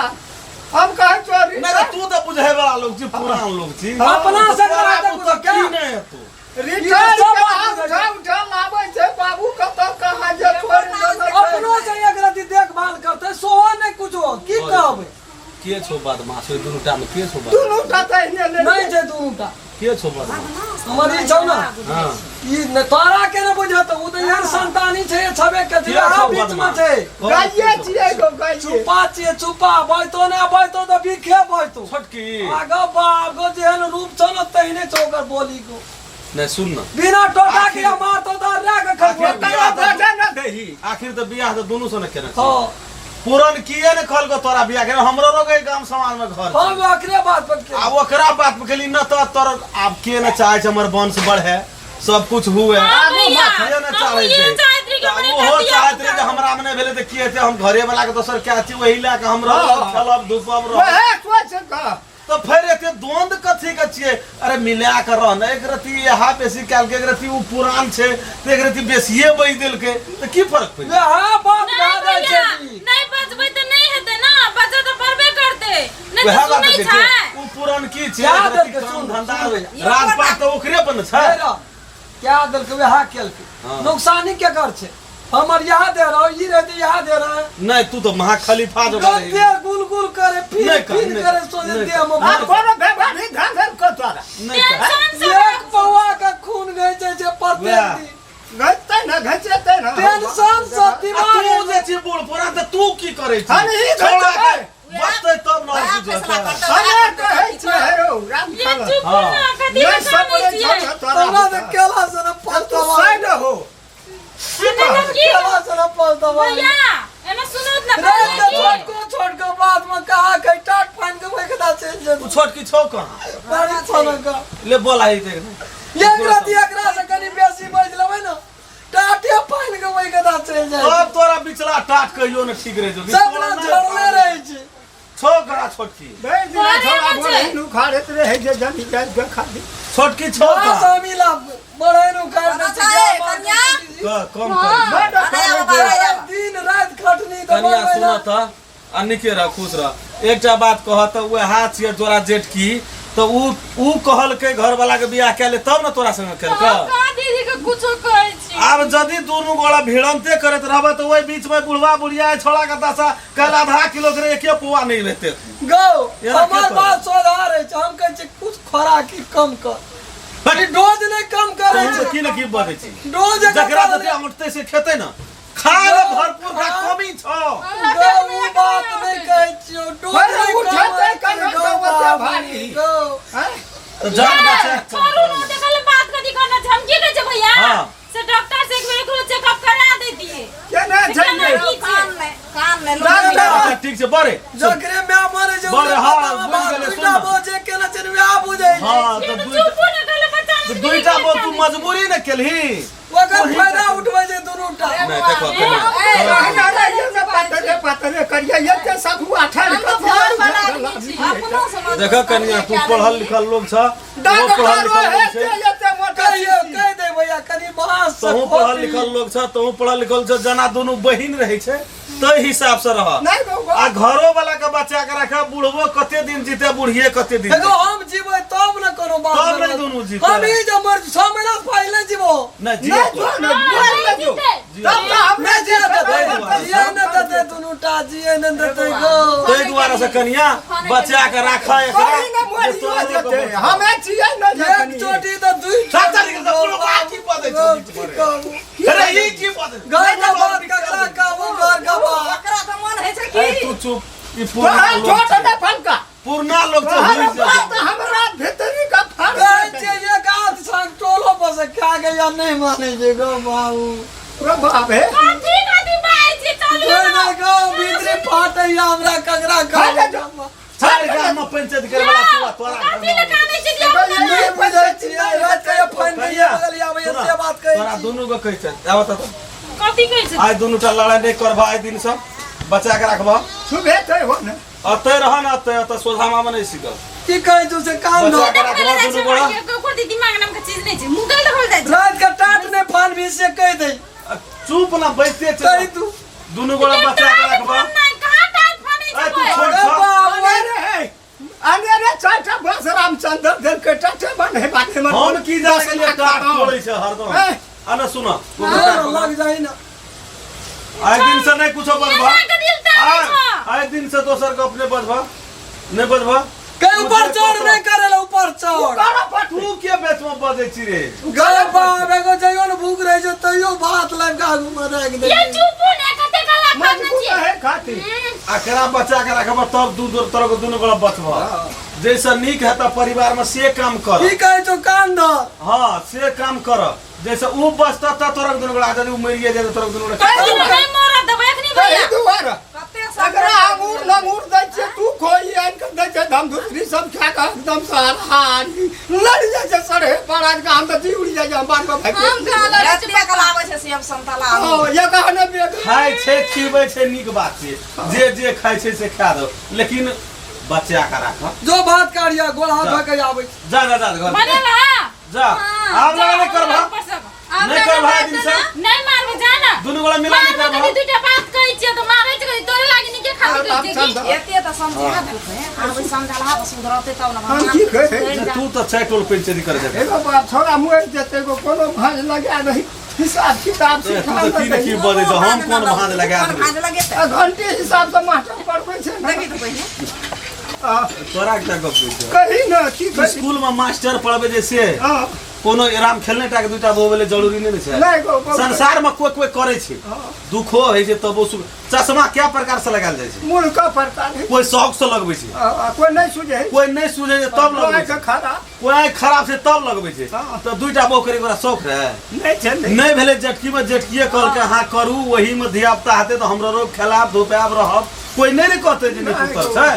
हम कहै छौ नहि तऽ तू तऽ बुझै वाला लोग छी पुरान लोग छी अपना से तोरा कराते बुते कुछो क्या? की नहि हेतौ रिटायर सब के बात आम बुझै उठा उठा लाबै छै बाबू कतऽ कहाँ जे छोड़ि देलकै। अपनो से एक रति देखभाल करतै सोहो नहि कुछो की कहबै के छौ बदमाश ओहि दुनू टा में के छौ बदमाश दुनू टा तऽ एहने ले नहि छै दुनू टा के छौ बदमाश हमर ई छौ ने हाँ ई ने तोरा के ने बुझत उ तऽ एहन संतानी छै छबे के छै के छौ अहाँ बीच में बदमाश छै गाइए छियै गो गाइए चुपा छियै चुपा बजतो ने बजतो तऽ बिखे बजतो छोटकी आगो बाप गो जेहन रूप छौ ने तेहने छौ ओकर बोली गो नहि सुन न बिना टोटा के मारतो तऽ रे के खसबो आखिर तोरा बजे न दही आखिर तऽ बियाह तऽ दुनू से ने केने छै हँ पूरन किए ने कहलको तोरा बियाह केने हमरो रोगे गाम समाज में घर छै। हम ओकरे बात पर के आ ओकरा बात पर खेली न तऽ तोर आब के ने चाहे छै हमर वंश बढ़े सब कुछ हुए हाँ भैया, के ने हम चाहे इहे छै चाहैत रही कि तऽ हमर एकटा ओहो धिया चाहैत पुता रहे जे हमरा में नहि भेलै तऽ की हेतै हम घरे वाला के दोसर क्या छी वही लए के हम रहब हाँ। खेलब धूपब रहब वएह सोच कऽ तऽ फेर एते द्वंद कथी के छियै अरे मिला के रह ने एक रति यहाँ बेसी कैलकै एक रति उ पुरान छै तऽ एक रति बेसिए बजि देलकै तऽ की फर्क पड़ि वएह बात नहीं भए जाइ भैया छै जी। नहीं बजबै तऽ नहि हेतै ना बजऽ तऽ पड़बे करतै नहि वएह तऽ बात सुनै छै छै उ पुरान की छै क्या एक रति देलकै? काम सुन, धंधा सुन भैया। राजपाट तऽ ओकरे पर ने छै हे रह, क्या देलकै वएह केलकै हाँ। नुकसानी केकर छै हमर यहाँ दे रहा ई रहते यहाँ दे रहा है नहीं तू तो महा खलीफा जो रही गद्दे गुल गुल करे फिर नहीं कर, फिर नहीं करे कर, सोचे नहीं देह में आ भर कोनो व्यवहार नहीं ध्यान देल को तोरा नहीं कर टेंशन से एक पौआ का खून गई छै जे पर करै छी। हम ई छौड़ा कहै के बचतै तब न वएह किछु फैसला हेतै। करतै, हमे वएह कहै छियै हे रौ राम ये खाला चुप हाँ। ना कथी नहि लए सपरै कानै छियै छौ तोरा हमरा तऽ केला से ने तू पछतावा साइड हो एना तऽ की केला से ने पछतावा भैया एना सुनू ने रात के की छोटको छोटको बात में कहा कहीं टाट फाइन के वही कदा चलि जेतै उ छोटकी छौ कहाँ बड़ी छनक का ले बोला ही देख एक रात एकरा से कनी बेसी बज लेबै ने टाटे पानि के वही कदा चलि जाइ तब तोरा बिचला टाट कहियो ने ठीक रहे छौ सब ना झड़ले रहै छै छौ कहाँ छोटकी भरि दिना अरे छोड़ा बच्चे। बोले उखाड़ैत रहै जे जनी जाइत के खाली छोटकी छौ बड़ा कहाँ शामिल आब बढ़ै नु उखाड़ दै छै अरे, गाय माल कन्या। क- कम कर बड अरे, खाबै बाबा, छै। दिन राति खटनी तऽ कनिया बढ़बै सुन ना तऽ आ नीके रह खुश रह एकटा बात कह तऽ वएह छियै तोरा जेठकी तऽ उ उ कहलकै घरवाला के बियाह कए ले तब ने तोरा संगे केलकै हम कहाँ दीदी के कुछो कहै छी आब यदि दुनू गोड़ा भिड़ंते करैत रहबै तऽ ओहि बीच में बुढ़वा बुढ़िया छोड़ा के दशा कल आधा किलो के एके पौआ नहीं हेतै गौ एना के हमर करब? बात सोझा रहै छै हम कहै छियै कुछ खोराकी कम कर हट, डोज नहि कम करै तहूँ छै तऽ की ने की बजै छी डोज एकर जकरा बदले- जते अमटतै से खेतै ने खा ले भरपूर खा कमी छौ गौ उ बात नहि कहै छियौ डोज अरे नहि कम उठेतै होइ छै, कना गौ तऽ ओते बाबू, भारी। गौ आँय? तऽ जान बचा छोड़ू ना देखल बात कथी करना छै हम की कहै छै भैया हाँ। से डॉक्टर से एक बेर एकरो चेकअप करा देतिए केना से छै केना रे? की छै कान नहि कान नहि डॉक्टर- अच्छा ठीक छै बड़े जकरे माय मरे छै बड़े, ओकरे हाँ, पता बुझि बात गेलै, सुन दुइटा ना। बजे केना छै वएह बुझै छै हाँ ये तऽ तऽ दुइटा चुपो ने कहले बच्चा तऽ दुइटा बोल तू मजबूरी ने केलही ओकर ओही फायदा उठबै छै दुनू टा नहि देखो कनिया कहना रहियै ने पातरे पातरे करियै एते सखुआ ठाढ़ हम तऽ कऽ घर वाला आदमी छी अपनो समझ देखो कनिया तू पढ़ल लिखल लोग छ तू पढ़ल लिखल लोग छै कहियो कहि दे भैया कनि बाँस से तहूँ पढ़ल खोपी। लिखल लोग छ तहूँ पढ़ल लिखल छ जना दुनू बहिन रहै छै ताहि हिसाब से रह नहि गौ आ घरो वाला के बचा के रख बुढ़बो कते दिन जीते बुढ़िए कते दिन एगो हम जीबै तब ने कोनो बात तब करबै। नहि दुनू जीतै। हम ई जे मर 6 महीना से पहिले जीबो नहि जियो नहि तो। जो ने मर ले जो तब तऽ हम नहि जिए देतै ताहि दुआरे जिए नहि देतै दुनू टा जिए नहि देतै गो ताहि दुआरे से कनिया बचा के राख एकरा कहीं ने जे मरियो तोरा लोग जेतै के हमे छियै ने एक जखनी चोटी तऽ दुई सात तारीख के बुढ़बा की बजै छौ बीच की में रे? कहू अरे ई की बजै घर का बात ककरा कहू घर का बात ओकरा तऽ मन होइ छै ए की तू चुप ई पुरना तोहर लोग छोट छै। ने फलका पुरना लोग छै तोहर हुइस बात जेतै। हमरा भीतरी का फल कहै छियै एक हाथ संग टोलो पर से खा के या नहि मानै छै गौ बाबू रे बाप हे कथी कथी बाजै छी चलू कोइ नहि गौ भीतरी फाटैया हमरा ककरा खा ले कहू जो। सारे गाम में पंचायत करे वाला तू आ तोरा कथी लए कानै छी धिया पुता नहि बुझै छियै राति के फाइन के बगल आबैया से बात कहै तोरा छी दुनू के कहै छै आब तऽ कथी कहै छै आइ दुनू टा लड़ाइ नहि करबह आइ दिन से बचा के राखबह सुबह ते हो ने अतै रह ने अतै अतऽ सोझा मामा नहि सीखब की कहै छौ से कान बचा धो के राखबह दुनू गोड़ा ओकर दिमाग नाम के चीज नहि छै मुँह देखल जाइ छै राति के टाट नहि फानबी से कहि दै चुप ना बैठते छै कहि तू दुनू गोड़ा बचा के राखबह नहि कहाँ टाट फानै ए छै तू कोइ? छोड़ अरे छह बाप रे। अरे हे अनेरे चारिटा बस रामचंद्र देल के टाटे बन्हे बाटे में हम की जाने गेलियै टाट तोड़ै छै हरदम ए। आ ना सुन हाँ, लग जाइ ना आइ दिन से नहि कुछो बजबह एना के दिल तारै आइ छौ। आइ दिन से दोसर के अपने बजबह नहि बजबह कहीं ऊपर चढ़ नहीं करे ला ऊपर चढ़ तू के बेच में बजै छी रे गए बाप एगो जइयो ने भूख रहे छै तैयो भात लाबि के आगू में राखि दे ये चुपू ने कते गला खाना मजबूत छियै है खातिर एकरा बचा के राखबह तब दू दू तरह के दुनू गोड़ा बचबह जैसे नीक हेतह परिवार में से काम कर की कहै छौ कान धर हाँ से काम कर जैसे ऊ बचतह तब तोरा के दुनू गोड़ा यदि ऊ मरिए जेतै तोरा के दुनू गोड़ा तू नहि मरऽ देबै एखनी ताहि भैया दुआरे कते एकरा अंगूर लंगूर दै छियै तू खोइ आनि कऽ दै छै हम दूसरी सब खा कऽ एकदम से हारी लड़ि जाइ छै सड़े पर आनि कऽ हम तऽ जी उड़ि जाइ छै हम बादमे भागि हम कहाँ लड़ै छी एतेक लाबै छै सेब संतला ओ ये कहने बेग खाइ छै खिबै छै नीक बात छै जे जे खाइ छै से खा दो लेकिन बचा के राख जो भात काढ़िया गोल हाथ धो के आबै छै जा जा जा घर बनेला जा आब लगा नहीं कर भा नहीं कर भाई दिन से नहीं मारबे जा ना दुनू गोला मिला नहीं कर मारबे भा कभी दूटा बात कहै छियै तऽ मारै छै कभी तोरे लागी नीके खाली कहै छियै की एते तऽ समझा देलकै आब समझलहा तऽ सुधरतै तब ने हम की कहै तू तऽ चारि टोल पंचायती करे जेबे एगो बाप छोड़ा मुड़ि जेतै एगो कोनो भाँज लगा दही हिसाब किताब तू सिखा तऽ की ने की बजै छौ हम कोन भाँज लगा देबै भाँज लगेतै आ घंटी हिसाबसँ मास्टर पढ़बै छै ने देखी तऽ पहिने आ, तोरा एकटा गप कहै छौ कही ने की कही स्कूल में मास्टर पढ़बै जे से हँ कोनो राम खेलने टा के दूटा बहु भेलै जरूरी नहि ने छै। नहि गो, बहु- संसार में कोई कोई करे छै, दुखो होइ छै तबो सुख। चश्मा क्या प्रकार से लगायल जाइ छै? मूर्ख पड़ता नहीं। कोई शौक से लगबै छै, कोई नहीं सुझे, कोई नहि सुझे छै तब लगबै आँखि छै, खराब, कोई आँखि खराब छै तब लगबै छै। हाँ। तऽ दूटा बहु करे ओकरा शौक रहै नहीं छै, नहीं। नहि भेलै। जेठकी में जेठकिए कहलकै हाँ करू, ओही में धिया पुता हेतै तऽ हमरो रोग खेलाब धुपायब रहब। कोई नहि ने कहतै जे नहि पुतर छै,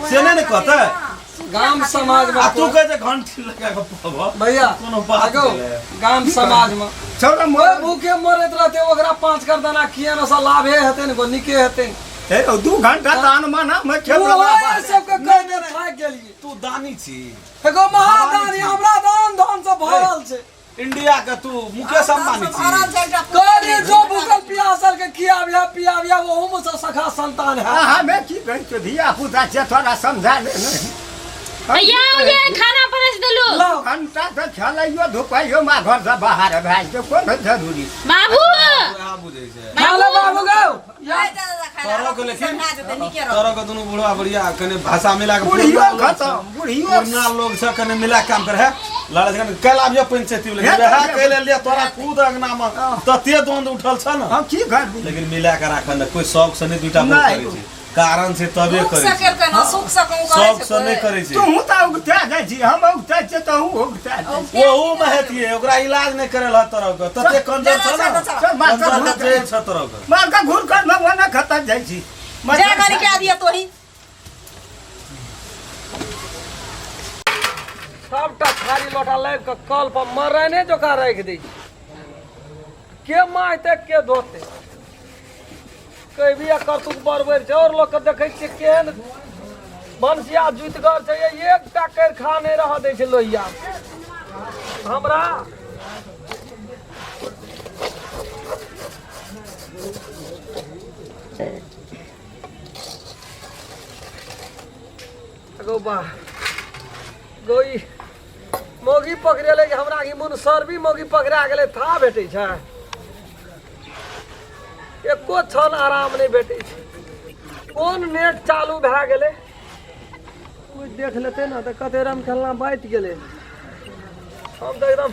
से नहि ने कहतै। गाम समाज में आ तू कहै छै घंटी लगा कऽ पब भैया कोनो बात आगो भेलै? गाम समाज में छोड़ा कोई मोर भूखे मरैत रहते, ओकरा 5 कर दाना किए न से लाभे हेतै ने गो, नीके हेतै। हे यौ, 2 घंटा दान माना में खेल ओहो सबके कहि दे थाकि गेलियै। तू दानी छी। एगो महादानी, हमरा दान धन से भरल छै। इंडिया के तू मुकेश अंबानी छी। भरल छै एकटा। कहलियै जो भूखल पियासल के खियाबिया पियाबिया, ओहू में से सखा संतान है। हमें की कहै छौ, धिया पुता छै, थोड़ा समझा ले ने। भैया, ये खाना परस देलू। लाओ। घंटा तऽ खेलैयो धुपैयो मा घर से बाहर भए जेतै, कोनो जरूरी। बाबू। वएह बुझै छै। खा ले बाबू गौ। तोरो के लेकिन तोरो के दुनू बुढ़वा बुढ़िया कने भाषा मिला के बुढ़ियो पुरना लोग खतम, छै। बुढ़ियो। पुरना लोग से कने मिला के काम करे है लड़ा छै। कने काल्हि आबियो पंचायती में, लेकिन हे, वएह हे। कहि लेलियै तोरा खुद अंगना में तते द्वंद उठल छ ने। हम की करबी? लेकिन मिला के राखल ने, कोई शौक से नहीं दूटा बहु नहि। करै छै, कारण छै तबे दुख करै से छै। केलकै ना, सुख से कहूँ करै शौक छै से नहि कोइ। करै छै। तूहू तऽ उगता जाइ छी, हम उगता छियै तहूँ उगता जाइ छी। ओहू में हेतियै ओकरा इलाज नहि करल हत तोरा के, तते कंजर छ ने। चल, मार कंजर कऽ के जेल छ तोरा के। मार कऽ घूर कर न ओना खतम जाइ छी। जा कनी कए दिया तोही। सबटा थारी लोटा लाबि कऽ कल पर मरने जोका राखि दै छै। के माहते के धोते? कभी आ करतूत बरबर छै। और लोग के देखै छियै केहन भनसिया जुतिगर छै, एकटा करखा नहि रहऽ दै छै लोहिया। हमरा गौ बा गौ, ई मौगी पकड़ेलै कि हमरा? ई मुनसरबी मौगी पकड़ा गेलै। था भेटै छै, एको क्षण आराम नहि भेटै छै। कोन नेट चालू भए गेलै? कोइ देख लेतै ने तऽ कते रम खेलना बाटि गेलै। हम तऽ एकदम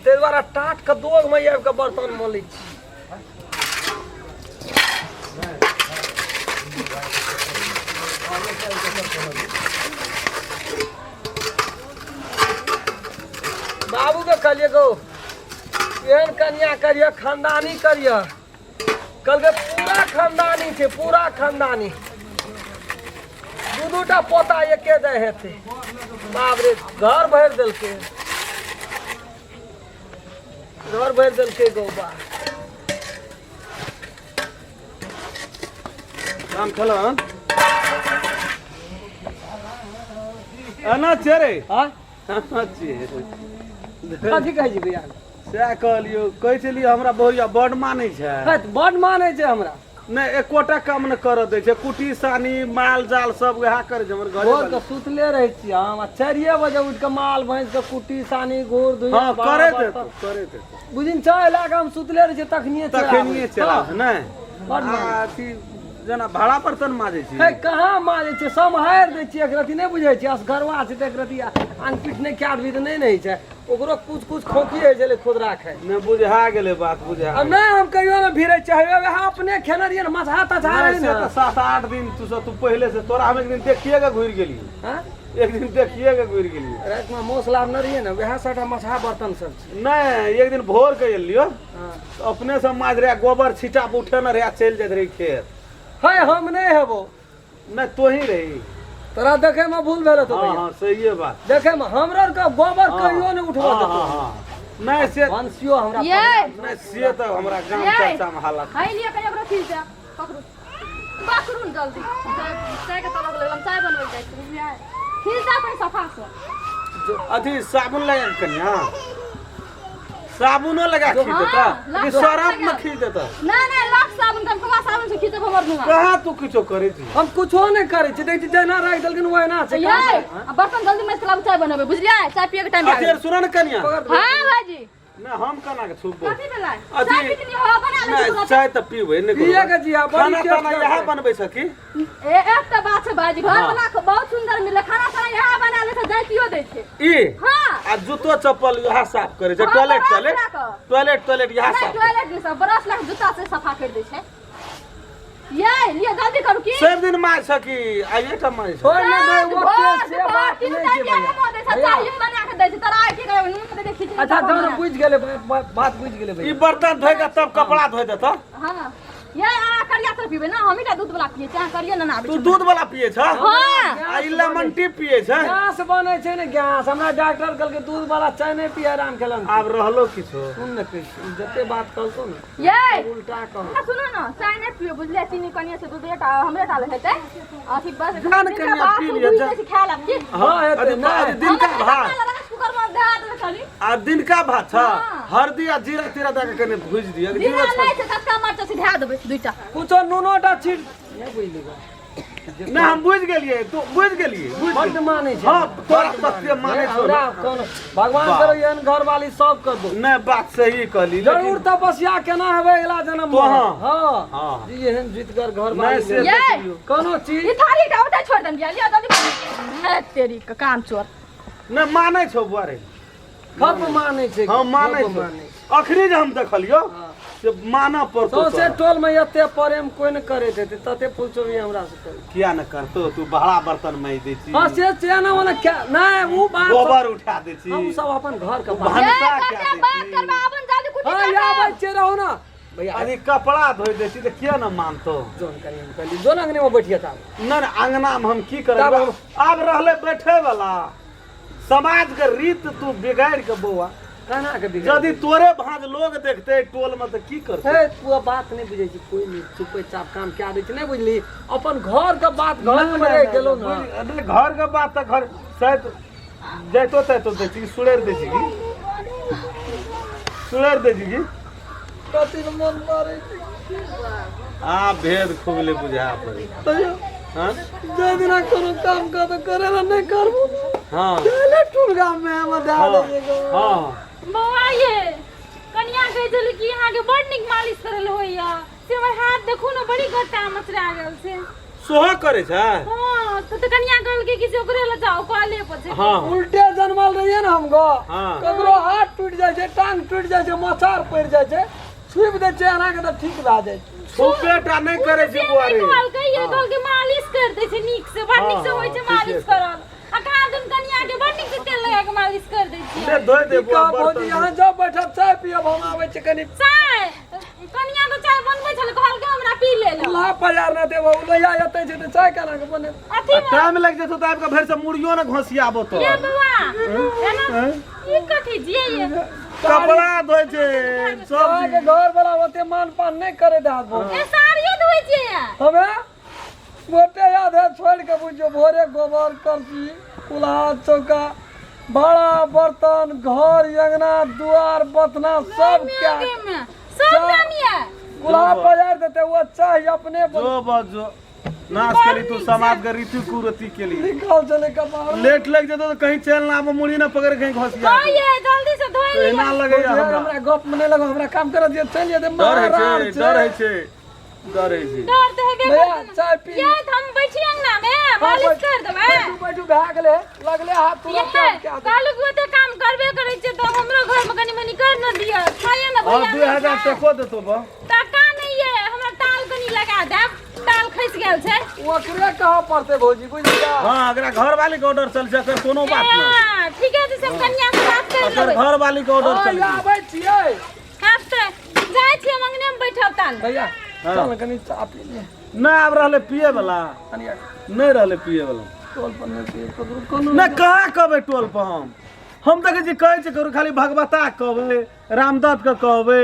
ताहि दुआरे टाटके दोगमे आबि कऽ बर्तन मलै छी। बाबूके कहलियै गौ, एहन कनिया करिय, खानदानी करिय। कहलकै पूरा खानदानी छै, पूरा खानदानी, दू दूटा पोता एके दै हेतै। बाप रे, घर भरि देलकै, घर भरि देलकै गौबा। राम खेलन एना छै रे। हाँ। एना छियै। कथी कहै छी भैया? सएह कहलियौ, कहै छलियै हमरा बहुरिया बड मानै छै। हट, बड मानै छै हमरा। नहि, एकोटा काम नहि करऽ दै छै, कुटी सानी माल जाल सब वएह करै छै हमर घरे। भोर के सुतले रहै छियै हम आ 4 बजे उठि कऽ माल भैंस के कुट्टी सानी घूर धुइया हँ बाहर करैत बर्तन। हेतौ, करैत हेतौ। बुझिन चाय लए कऽ हम सुतले रहै छियै तखनिये चलि तखनिये आबै छै। चलि आबै नहि। बड आ मानै। अथी जेना भाड़ा पर तऽ ने माजै छी? हे, कहाँ माजै छियै, सम्हारि दै छियै। एक रति नहि बुझै छियै, असगरवा छै तऽ एक रति अंगपीठ नहि कए देबही तऽ नहि ने होइ छै। ओकरो कुछ कुछ खोखी होइ छलै खुदरा खाइ। नहि, बुझा गेलै बात, बुझा। आ नहि, हम कहियो ने भिड़ै छियै। हे, वएह अपने खेने रहियै ने, मछहा तछहा नहि, रहै से ने। तऽ 7-8 दिन तू सब तू पहिले से तोरा हम एक दिन देखिए के घुरि गेलियै। हँ? एक दिन देखिए के घुरि गेलियै। रातिमे मौस लाबने रहियै ने, वएह सबटा मछहा बर्तन सब छै। नहि, एक दिन भोर के एलियो हँ। तऽ अपने से माज रहे, गोबर छिटा पर उठे ने रहे, चलि जाइत रही खेत। हे, हम नहि हेबो। नहि, तोही रही। तोरा देखे में भूल भेल हेतौ। हँ। भैया। हँ, सहिए बात। देखे में हमरो आरके गोबर कहियो नहि उठबऽ हँ, देतौ। हँ, हँ। नहि से भनसियो हमरा ये नहि, से तऽ हमरा गाम ये। चर्चा में हालत। खाइ लिअ कनि, ओकरो खींच दे, पकड़ू पकड़ू ने जल्दी। चाय चाय के तलक लगल, हम चाय बनबै जाइ छी, बुझलियै? खींच दे कनि सफा से। अथी साबुन लगा के कनिया, साबुनो लगा के खींच देता हाँ, कि लगा सरफ में लगा। खींच देता? नहीं नहीं, लक्स साबुन, कमकमा साबुन से खींचब हमर नुआ। कहाँ तू किछो करै छी? हम कुछो नहि करै छी, देखै छी जहिना राखि देलखिन ओहिना छै। ये आ बर्तन जल्दी मत लाबू, चाय बनबै, बुझलियै? चाय पिए के टाइम भए अथी गेल। सुन ने कनिया। हां भाईजी। नहि, हम केना के छुपबो? कथी भेलै? अथी- चाय पी लियौ, हँ, बना लै छी नहि तुरंत। चाय तऽ पीबै नहि। पिए के छी, आ बड़ी खाना टेस्ट ताना करतै। इएह बनबै छ की? ए, एकटा बात छै भाईजी, घर हाँ। वाला के बहुत सुंदर मिले खाना, साना यहाँ बना ले छै, जाइतियो दै छै। ई हाँ। आ जूतो चप्पल इएह साफ करै छै हाँ, टॉयलेट ब्रश टॉयलेट लए कऽ। टॉयलेट टॉयलेट इएह नहि साफ टॉयलेट नहि सब ब्रश लए कऽ जूता से सफा करि दै छै ये लिअ जल्दी करू की सब दिन माय छ कि आइए टा माय छ छोड़ ने दे रात ओते भर से दुपहर बात तीन नहि छै टाइम इएह भैया कऽ दै छै भैया। चाही बना कऽ दै छै तोरा आइ की करबै नून दे दे खिचड़ी अच्छा चावल जहन बना। बुझि गेलै बात बात बुझि गेलै ई भैया बर्तन धोइ के तब कपड़ा धोइ देतऽ हाँ ये अहाँ करिया तर पीबै ना हमही टा दूध वाला पियै छी अहाँ करिया ना आबै तू दूध वाला पिए छ हाँ आ ई लेमन टी पिए छ गैस बनै छै ने गैस हमरा डॉक्टर कहलकै दूध वाला चाय नहि पिए आराम खेलन आब रहलो किछो सुन ने कहै छी, जते बात कहलको ने ये उल्टा कह आ सुनो ना चाय नहि पियो बुझलियै चीनी कनिये से दूधे टा हमरे टा लए हेतै अथी बस जान दिनका कनिया भात पी लिअ, दूध जा। दै छै खाय ला की हाँ, हेतै, अरे नहि। अरे दिनका भात राइस कुकर में दे देबै खाली आ दिनका भात छ हाँ। हरदी आ जीरा तीरा दए के कने भुजि दिअ जीरा जीरो नहि छै कचका मरचा छै धए देबै दुइटा कुछो नूनो टा छीट नहि बुझली गो। नहि हम बुझि गेलियै तू बुझि गेलियै बुझि बड्ड गेलियै। मानै छै हाँ तोरा सत्य मानै छौ हमरा कोनो भगवान वाह। करो एहन घरवाली सब कर दो नहि बात सही कहली जरूर लेकिन तपस्या केना हेबै अगिला जन्म तो हाँ। हाँ हाँ। जी एहन जीतगर नहि घरवाली से भेल। ये कोनो चीज ई थारी टा ओतै छोड़ि देम लिअ जल्दी हे तेरी के काम चोर नहि मानै छौ बुआ रे खप मानै छै हम मानै खप छौ मानै छै। अखनी जे हम देखलियौ से मानऽ पड़तौ सौंसे तोरा। टोल में एते प्रेम कोई ने करे हेतै तते फुलचोरी हमरा से करे किया ने करतौ तू बड़ा बर्तन माजि दै छी हाँ से से ना ओना क्या नहीं वो बात गोबर उठा दै छी हम सब अपन घर के बात ये भनसा कते कए दै बात छी करबा आबन जल्दी कुटी हाँ काटब। आबै छियै रहू ना भैया अरे कपड़ा धोइ दै छी तऽ किया ने मानतौ जोन करी हम कहली जोन अंगने में बैठिए ताब नहि नहि अंगना मे हम की करबै तब आब रहलै बैठे वाला समाज के रीत तू बिगाड़ के बौआ केना के बिगड़ यदि तोरे भांज लोग देखते टोल में तऽ की करते हे तू अब बात नहीं बुझै छी कोई नहीं चुपे चाप काम क्या दै छै नहीं बुझली अपन घर के बात घर में रह गेलो ना नहि, घर के बात तऽ घर शायद जैतो तैतो दै छी सुड़ेर दै छी की सुड़ेर दै छी की कथी के मन मारै छै आ भेद खुबले बुझा पड़े तैयो हाँ जाहि दिना कोनो काम कह तऽ करे ला नहि करबो हाँ चले टूल गाम में हम दए हाँ दै छै हाँ बौआ ये कनिया कहै छलै कि अहाँके बड़ नीक मालिश करल होइया से हमर हाथ देखू ने बड़ी गट्टा मचरा गेल छै सोहो करै छै हाँ तऽ कनिया कहलकै कि से ओकरे लए जाउ कॉले पर छै हाँ उल्टे जनमल रहिए ने हम गो हाँ। ककरो हाथ टूटि जाइ छै टांग टूटि जाइ छै मचार पड़ि जाइ छै छुपि दै छै एना के तऽ ठीक भए जाइ छै छुपे टा नहि करै छै से बौआ नहि रे कहलकै ये कहलकै मालिश कर दै छै नीक से बड़ नीक से हाँ, होइ छै हाँ, मालिश ठीके छै। करल आ कहाँ दिन कनिया के बड़ नीक से तेल लगा के मालिश कर दै छियै ले धोइ दे की बौआ कहब भौजी बर्तन अहाँ जाउ बैठब चाय पियब हम आबै छी कनि चाय कनिया तऽ चाय बनबै छलै कहलकै हमरा पी ले लए चूल्हा पजार ना देबो लोहिया एतै छै तऽ चाय केना के बनेब अथी आ टाइम लागि जेतौ तऽ आबि कऽ भरि से मुड़ियो ने घोसियाबो तो ये बौआ एना ई कथी छियै ये कपड़ा धोइ छै सब अहाँके घर वाला ओते मान पान नहि करे दे भौजी ए साड़ियो धोइ छियै हमे गोटे याद है छोड़ के बुझियो भोरे गोबर करसी कुल्हा चौका भाड़ा बर्तन घर अंगना दुआर बथना सब क्या सब काम ये कुल्हा पजार देते वो चाहे अपने जो बस जो नाश करी तू समाज के रीति कुरीति के लिए निकल चले कपार लेट लग जेतो तो कहीं चल ना आबो मुड़ी ना पकड़ कहीं घोसिया ये जल्दी से धोइ लिअ एना लगैया हमरा हमरा गप में नहीं लगो हमरा काम कर दियो चल जेते डर होइ छै डर होइ छै डर होइ छै डर तऽ हेबे भैया करतै ने। चाय पी ये तऽ हम बैठी अंगना में मालिश कर देबै बैठू बैठू भए गेलै लगले हाथ तुरंत ये क्या दे। कालू के ओते काम करबे करै छै तऽ हमरो घर में कनी मनी कर न दिअ खाइए न और भैया 2000 टको देतो बा टका नहीं ये हमरा टाल कनी लगा देब टाल खसि गेल छै ओकरे कहऽ पड़तै भौजी बुझलियै हां अगरा घर वाली के ऑर्डर चल छै एकर कोनो बात ए, नहीं ठीके छै सब कनिया से बात कर अकर लेबै घर वाली के ऑर्डर हँ, चल छै आबै छियै हाँ तऽ जाइ छियै हम अंगने में बैठब ताल भैया हाँ। चल कनी चाह पी ले ना आब रहले पिए वाला कनी नहीं रहले पिए वाला टोल पर नहि पिए ककरो कोनो ना कहाँ कहबै टोल पर हम देखै छी कहै छी ककरो खाली भगवता के कहबै रामदत्त के कहबै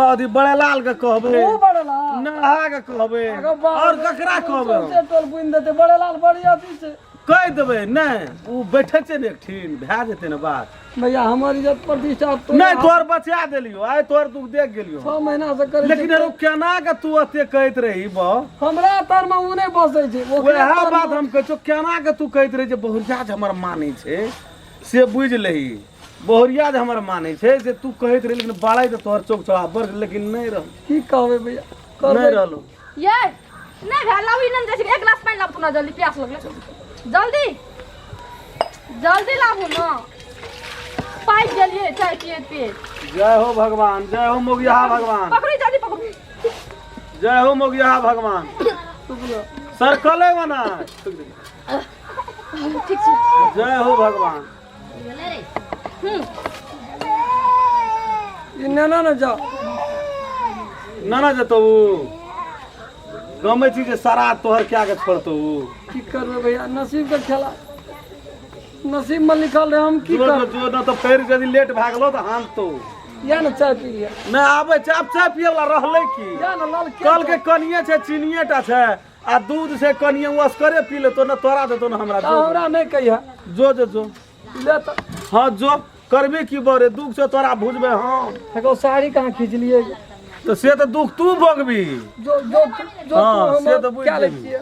अथी बड़ेलाल के कहबै ओ बड़ेलाल नहा के कहबै और ककरा कहबै हम? सौंसे टोल बुनि देतै बड़ेलाल बड़ी अथी छै कहि देबै नहि ओ बैठे छै ने एकठिन भए जेतै ने बात भैया हमर इज्जत प्रतिष्ठा तो नहि तोहर बचा देलियो आइ तोहर दुख देख गेलियो 6 महीना से करै लेकिन अरे केना के तू एते कहैत रही बा हमरा तर में उ नहि बसै छै ओकरे वएह तर बात हम कहै छियौ केना के तू कहैत रही जे बहुरिया जे हमर मानै छै से बुझि लही बहुरिया जे हमर मानै छै से तू कहैत रही लेकिन बाड़ै तऽ तोहर चौक चौरा बड़ लेकिन नहि रहल की कहबै भैया नहि करबै रहलौ ये नहि भेल लाउ ई नहि जाइ छै एक गिलास पानि लाबू ना जल्दी प्यास लगलै जल्दी जल्दी लाबू ना पाकि गेलियै चाय पियैत पियैत। जय हो भगवान, जय हो मोगिया भगवान। पकड़ू जल्दी पकड़ू। जय हो मोगिया भगवान। सरकले बना। ठीक छै। जय हो भगवान। ई नेना ने जाओ। नाना जतौ गमै छी जे सारा तोहर क्या के छोड़तौ। की करबै भैया, नसीब के खेला, नसीब में लिखल रहे, हम की जो करबै। जो न तऽ फेर यदि लेट भए गेलौ तऽ हानतौ। या ने चाय पी लिअ। नहि आबै छै, आब चाय पियै वला रहलै की? या ने लाल के कल के कनिये छै, चीनिये टा छै आ दूध छै कनिये, ओ असकरे पी लेतौ, न तोरा देतौ न हमरा। तऽ हमरा नहि कहिया। जो जो जो ले तऽ। हँ जो, करबी की बरे, दुख से तोरा भुजबै हम। देखो साड़ी कहाँ खींचलिए। तऽ से तऽ दुख तू भोगबी। जो जो जो। हाँ, तू से हमर तऽ बुझि क्या लै जेबही। छियै?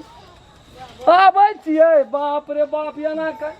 आबै छियै। बाप रे बाप, एना कर।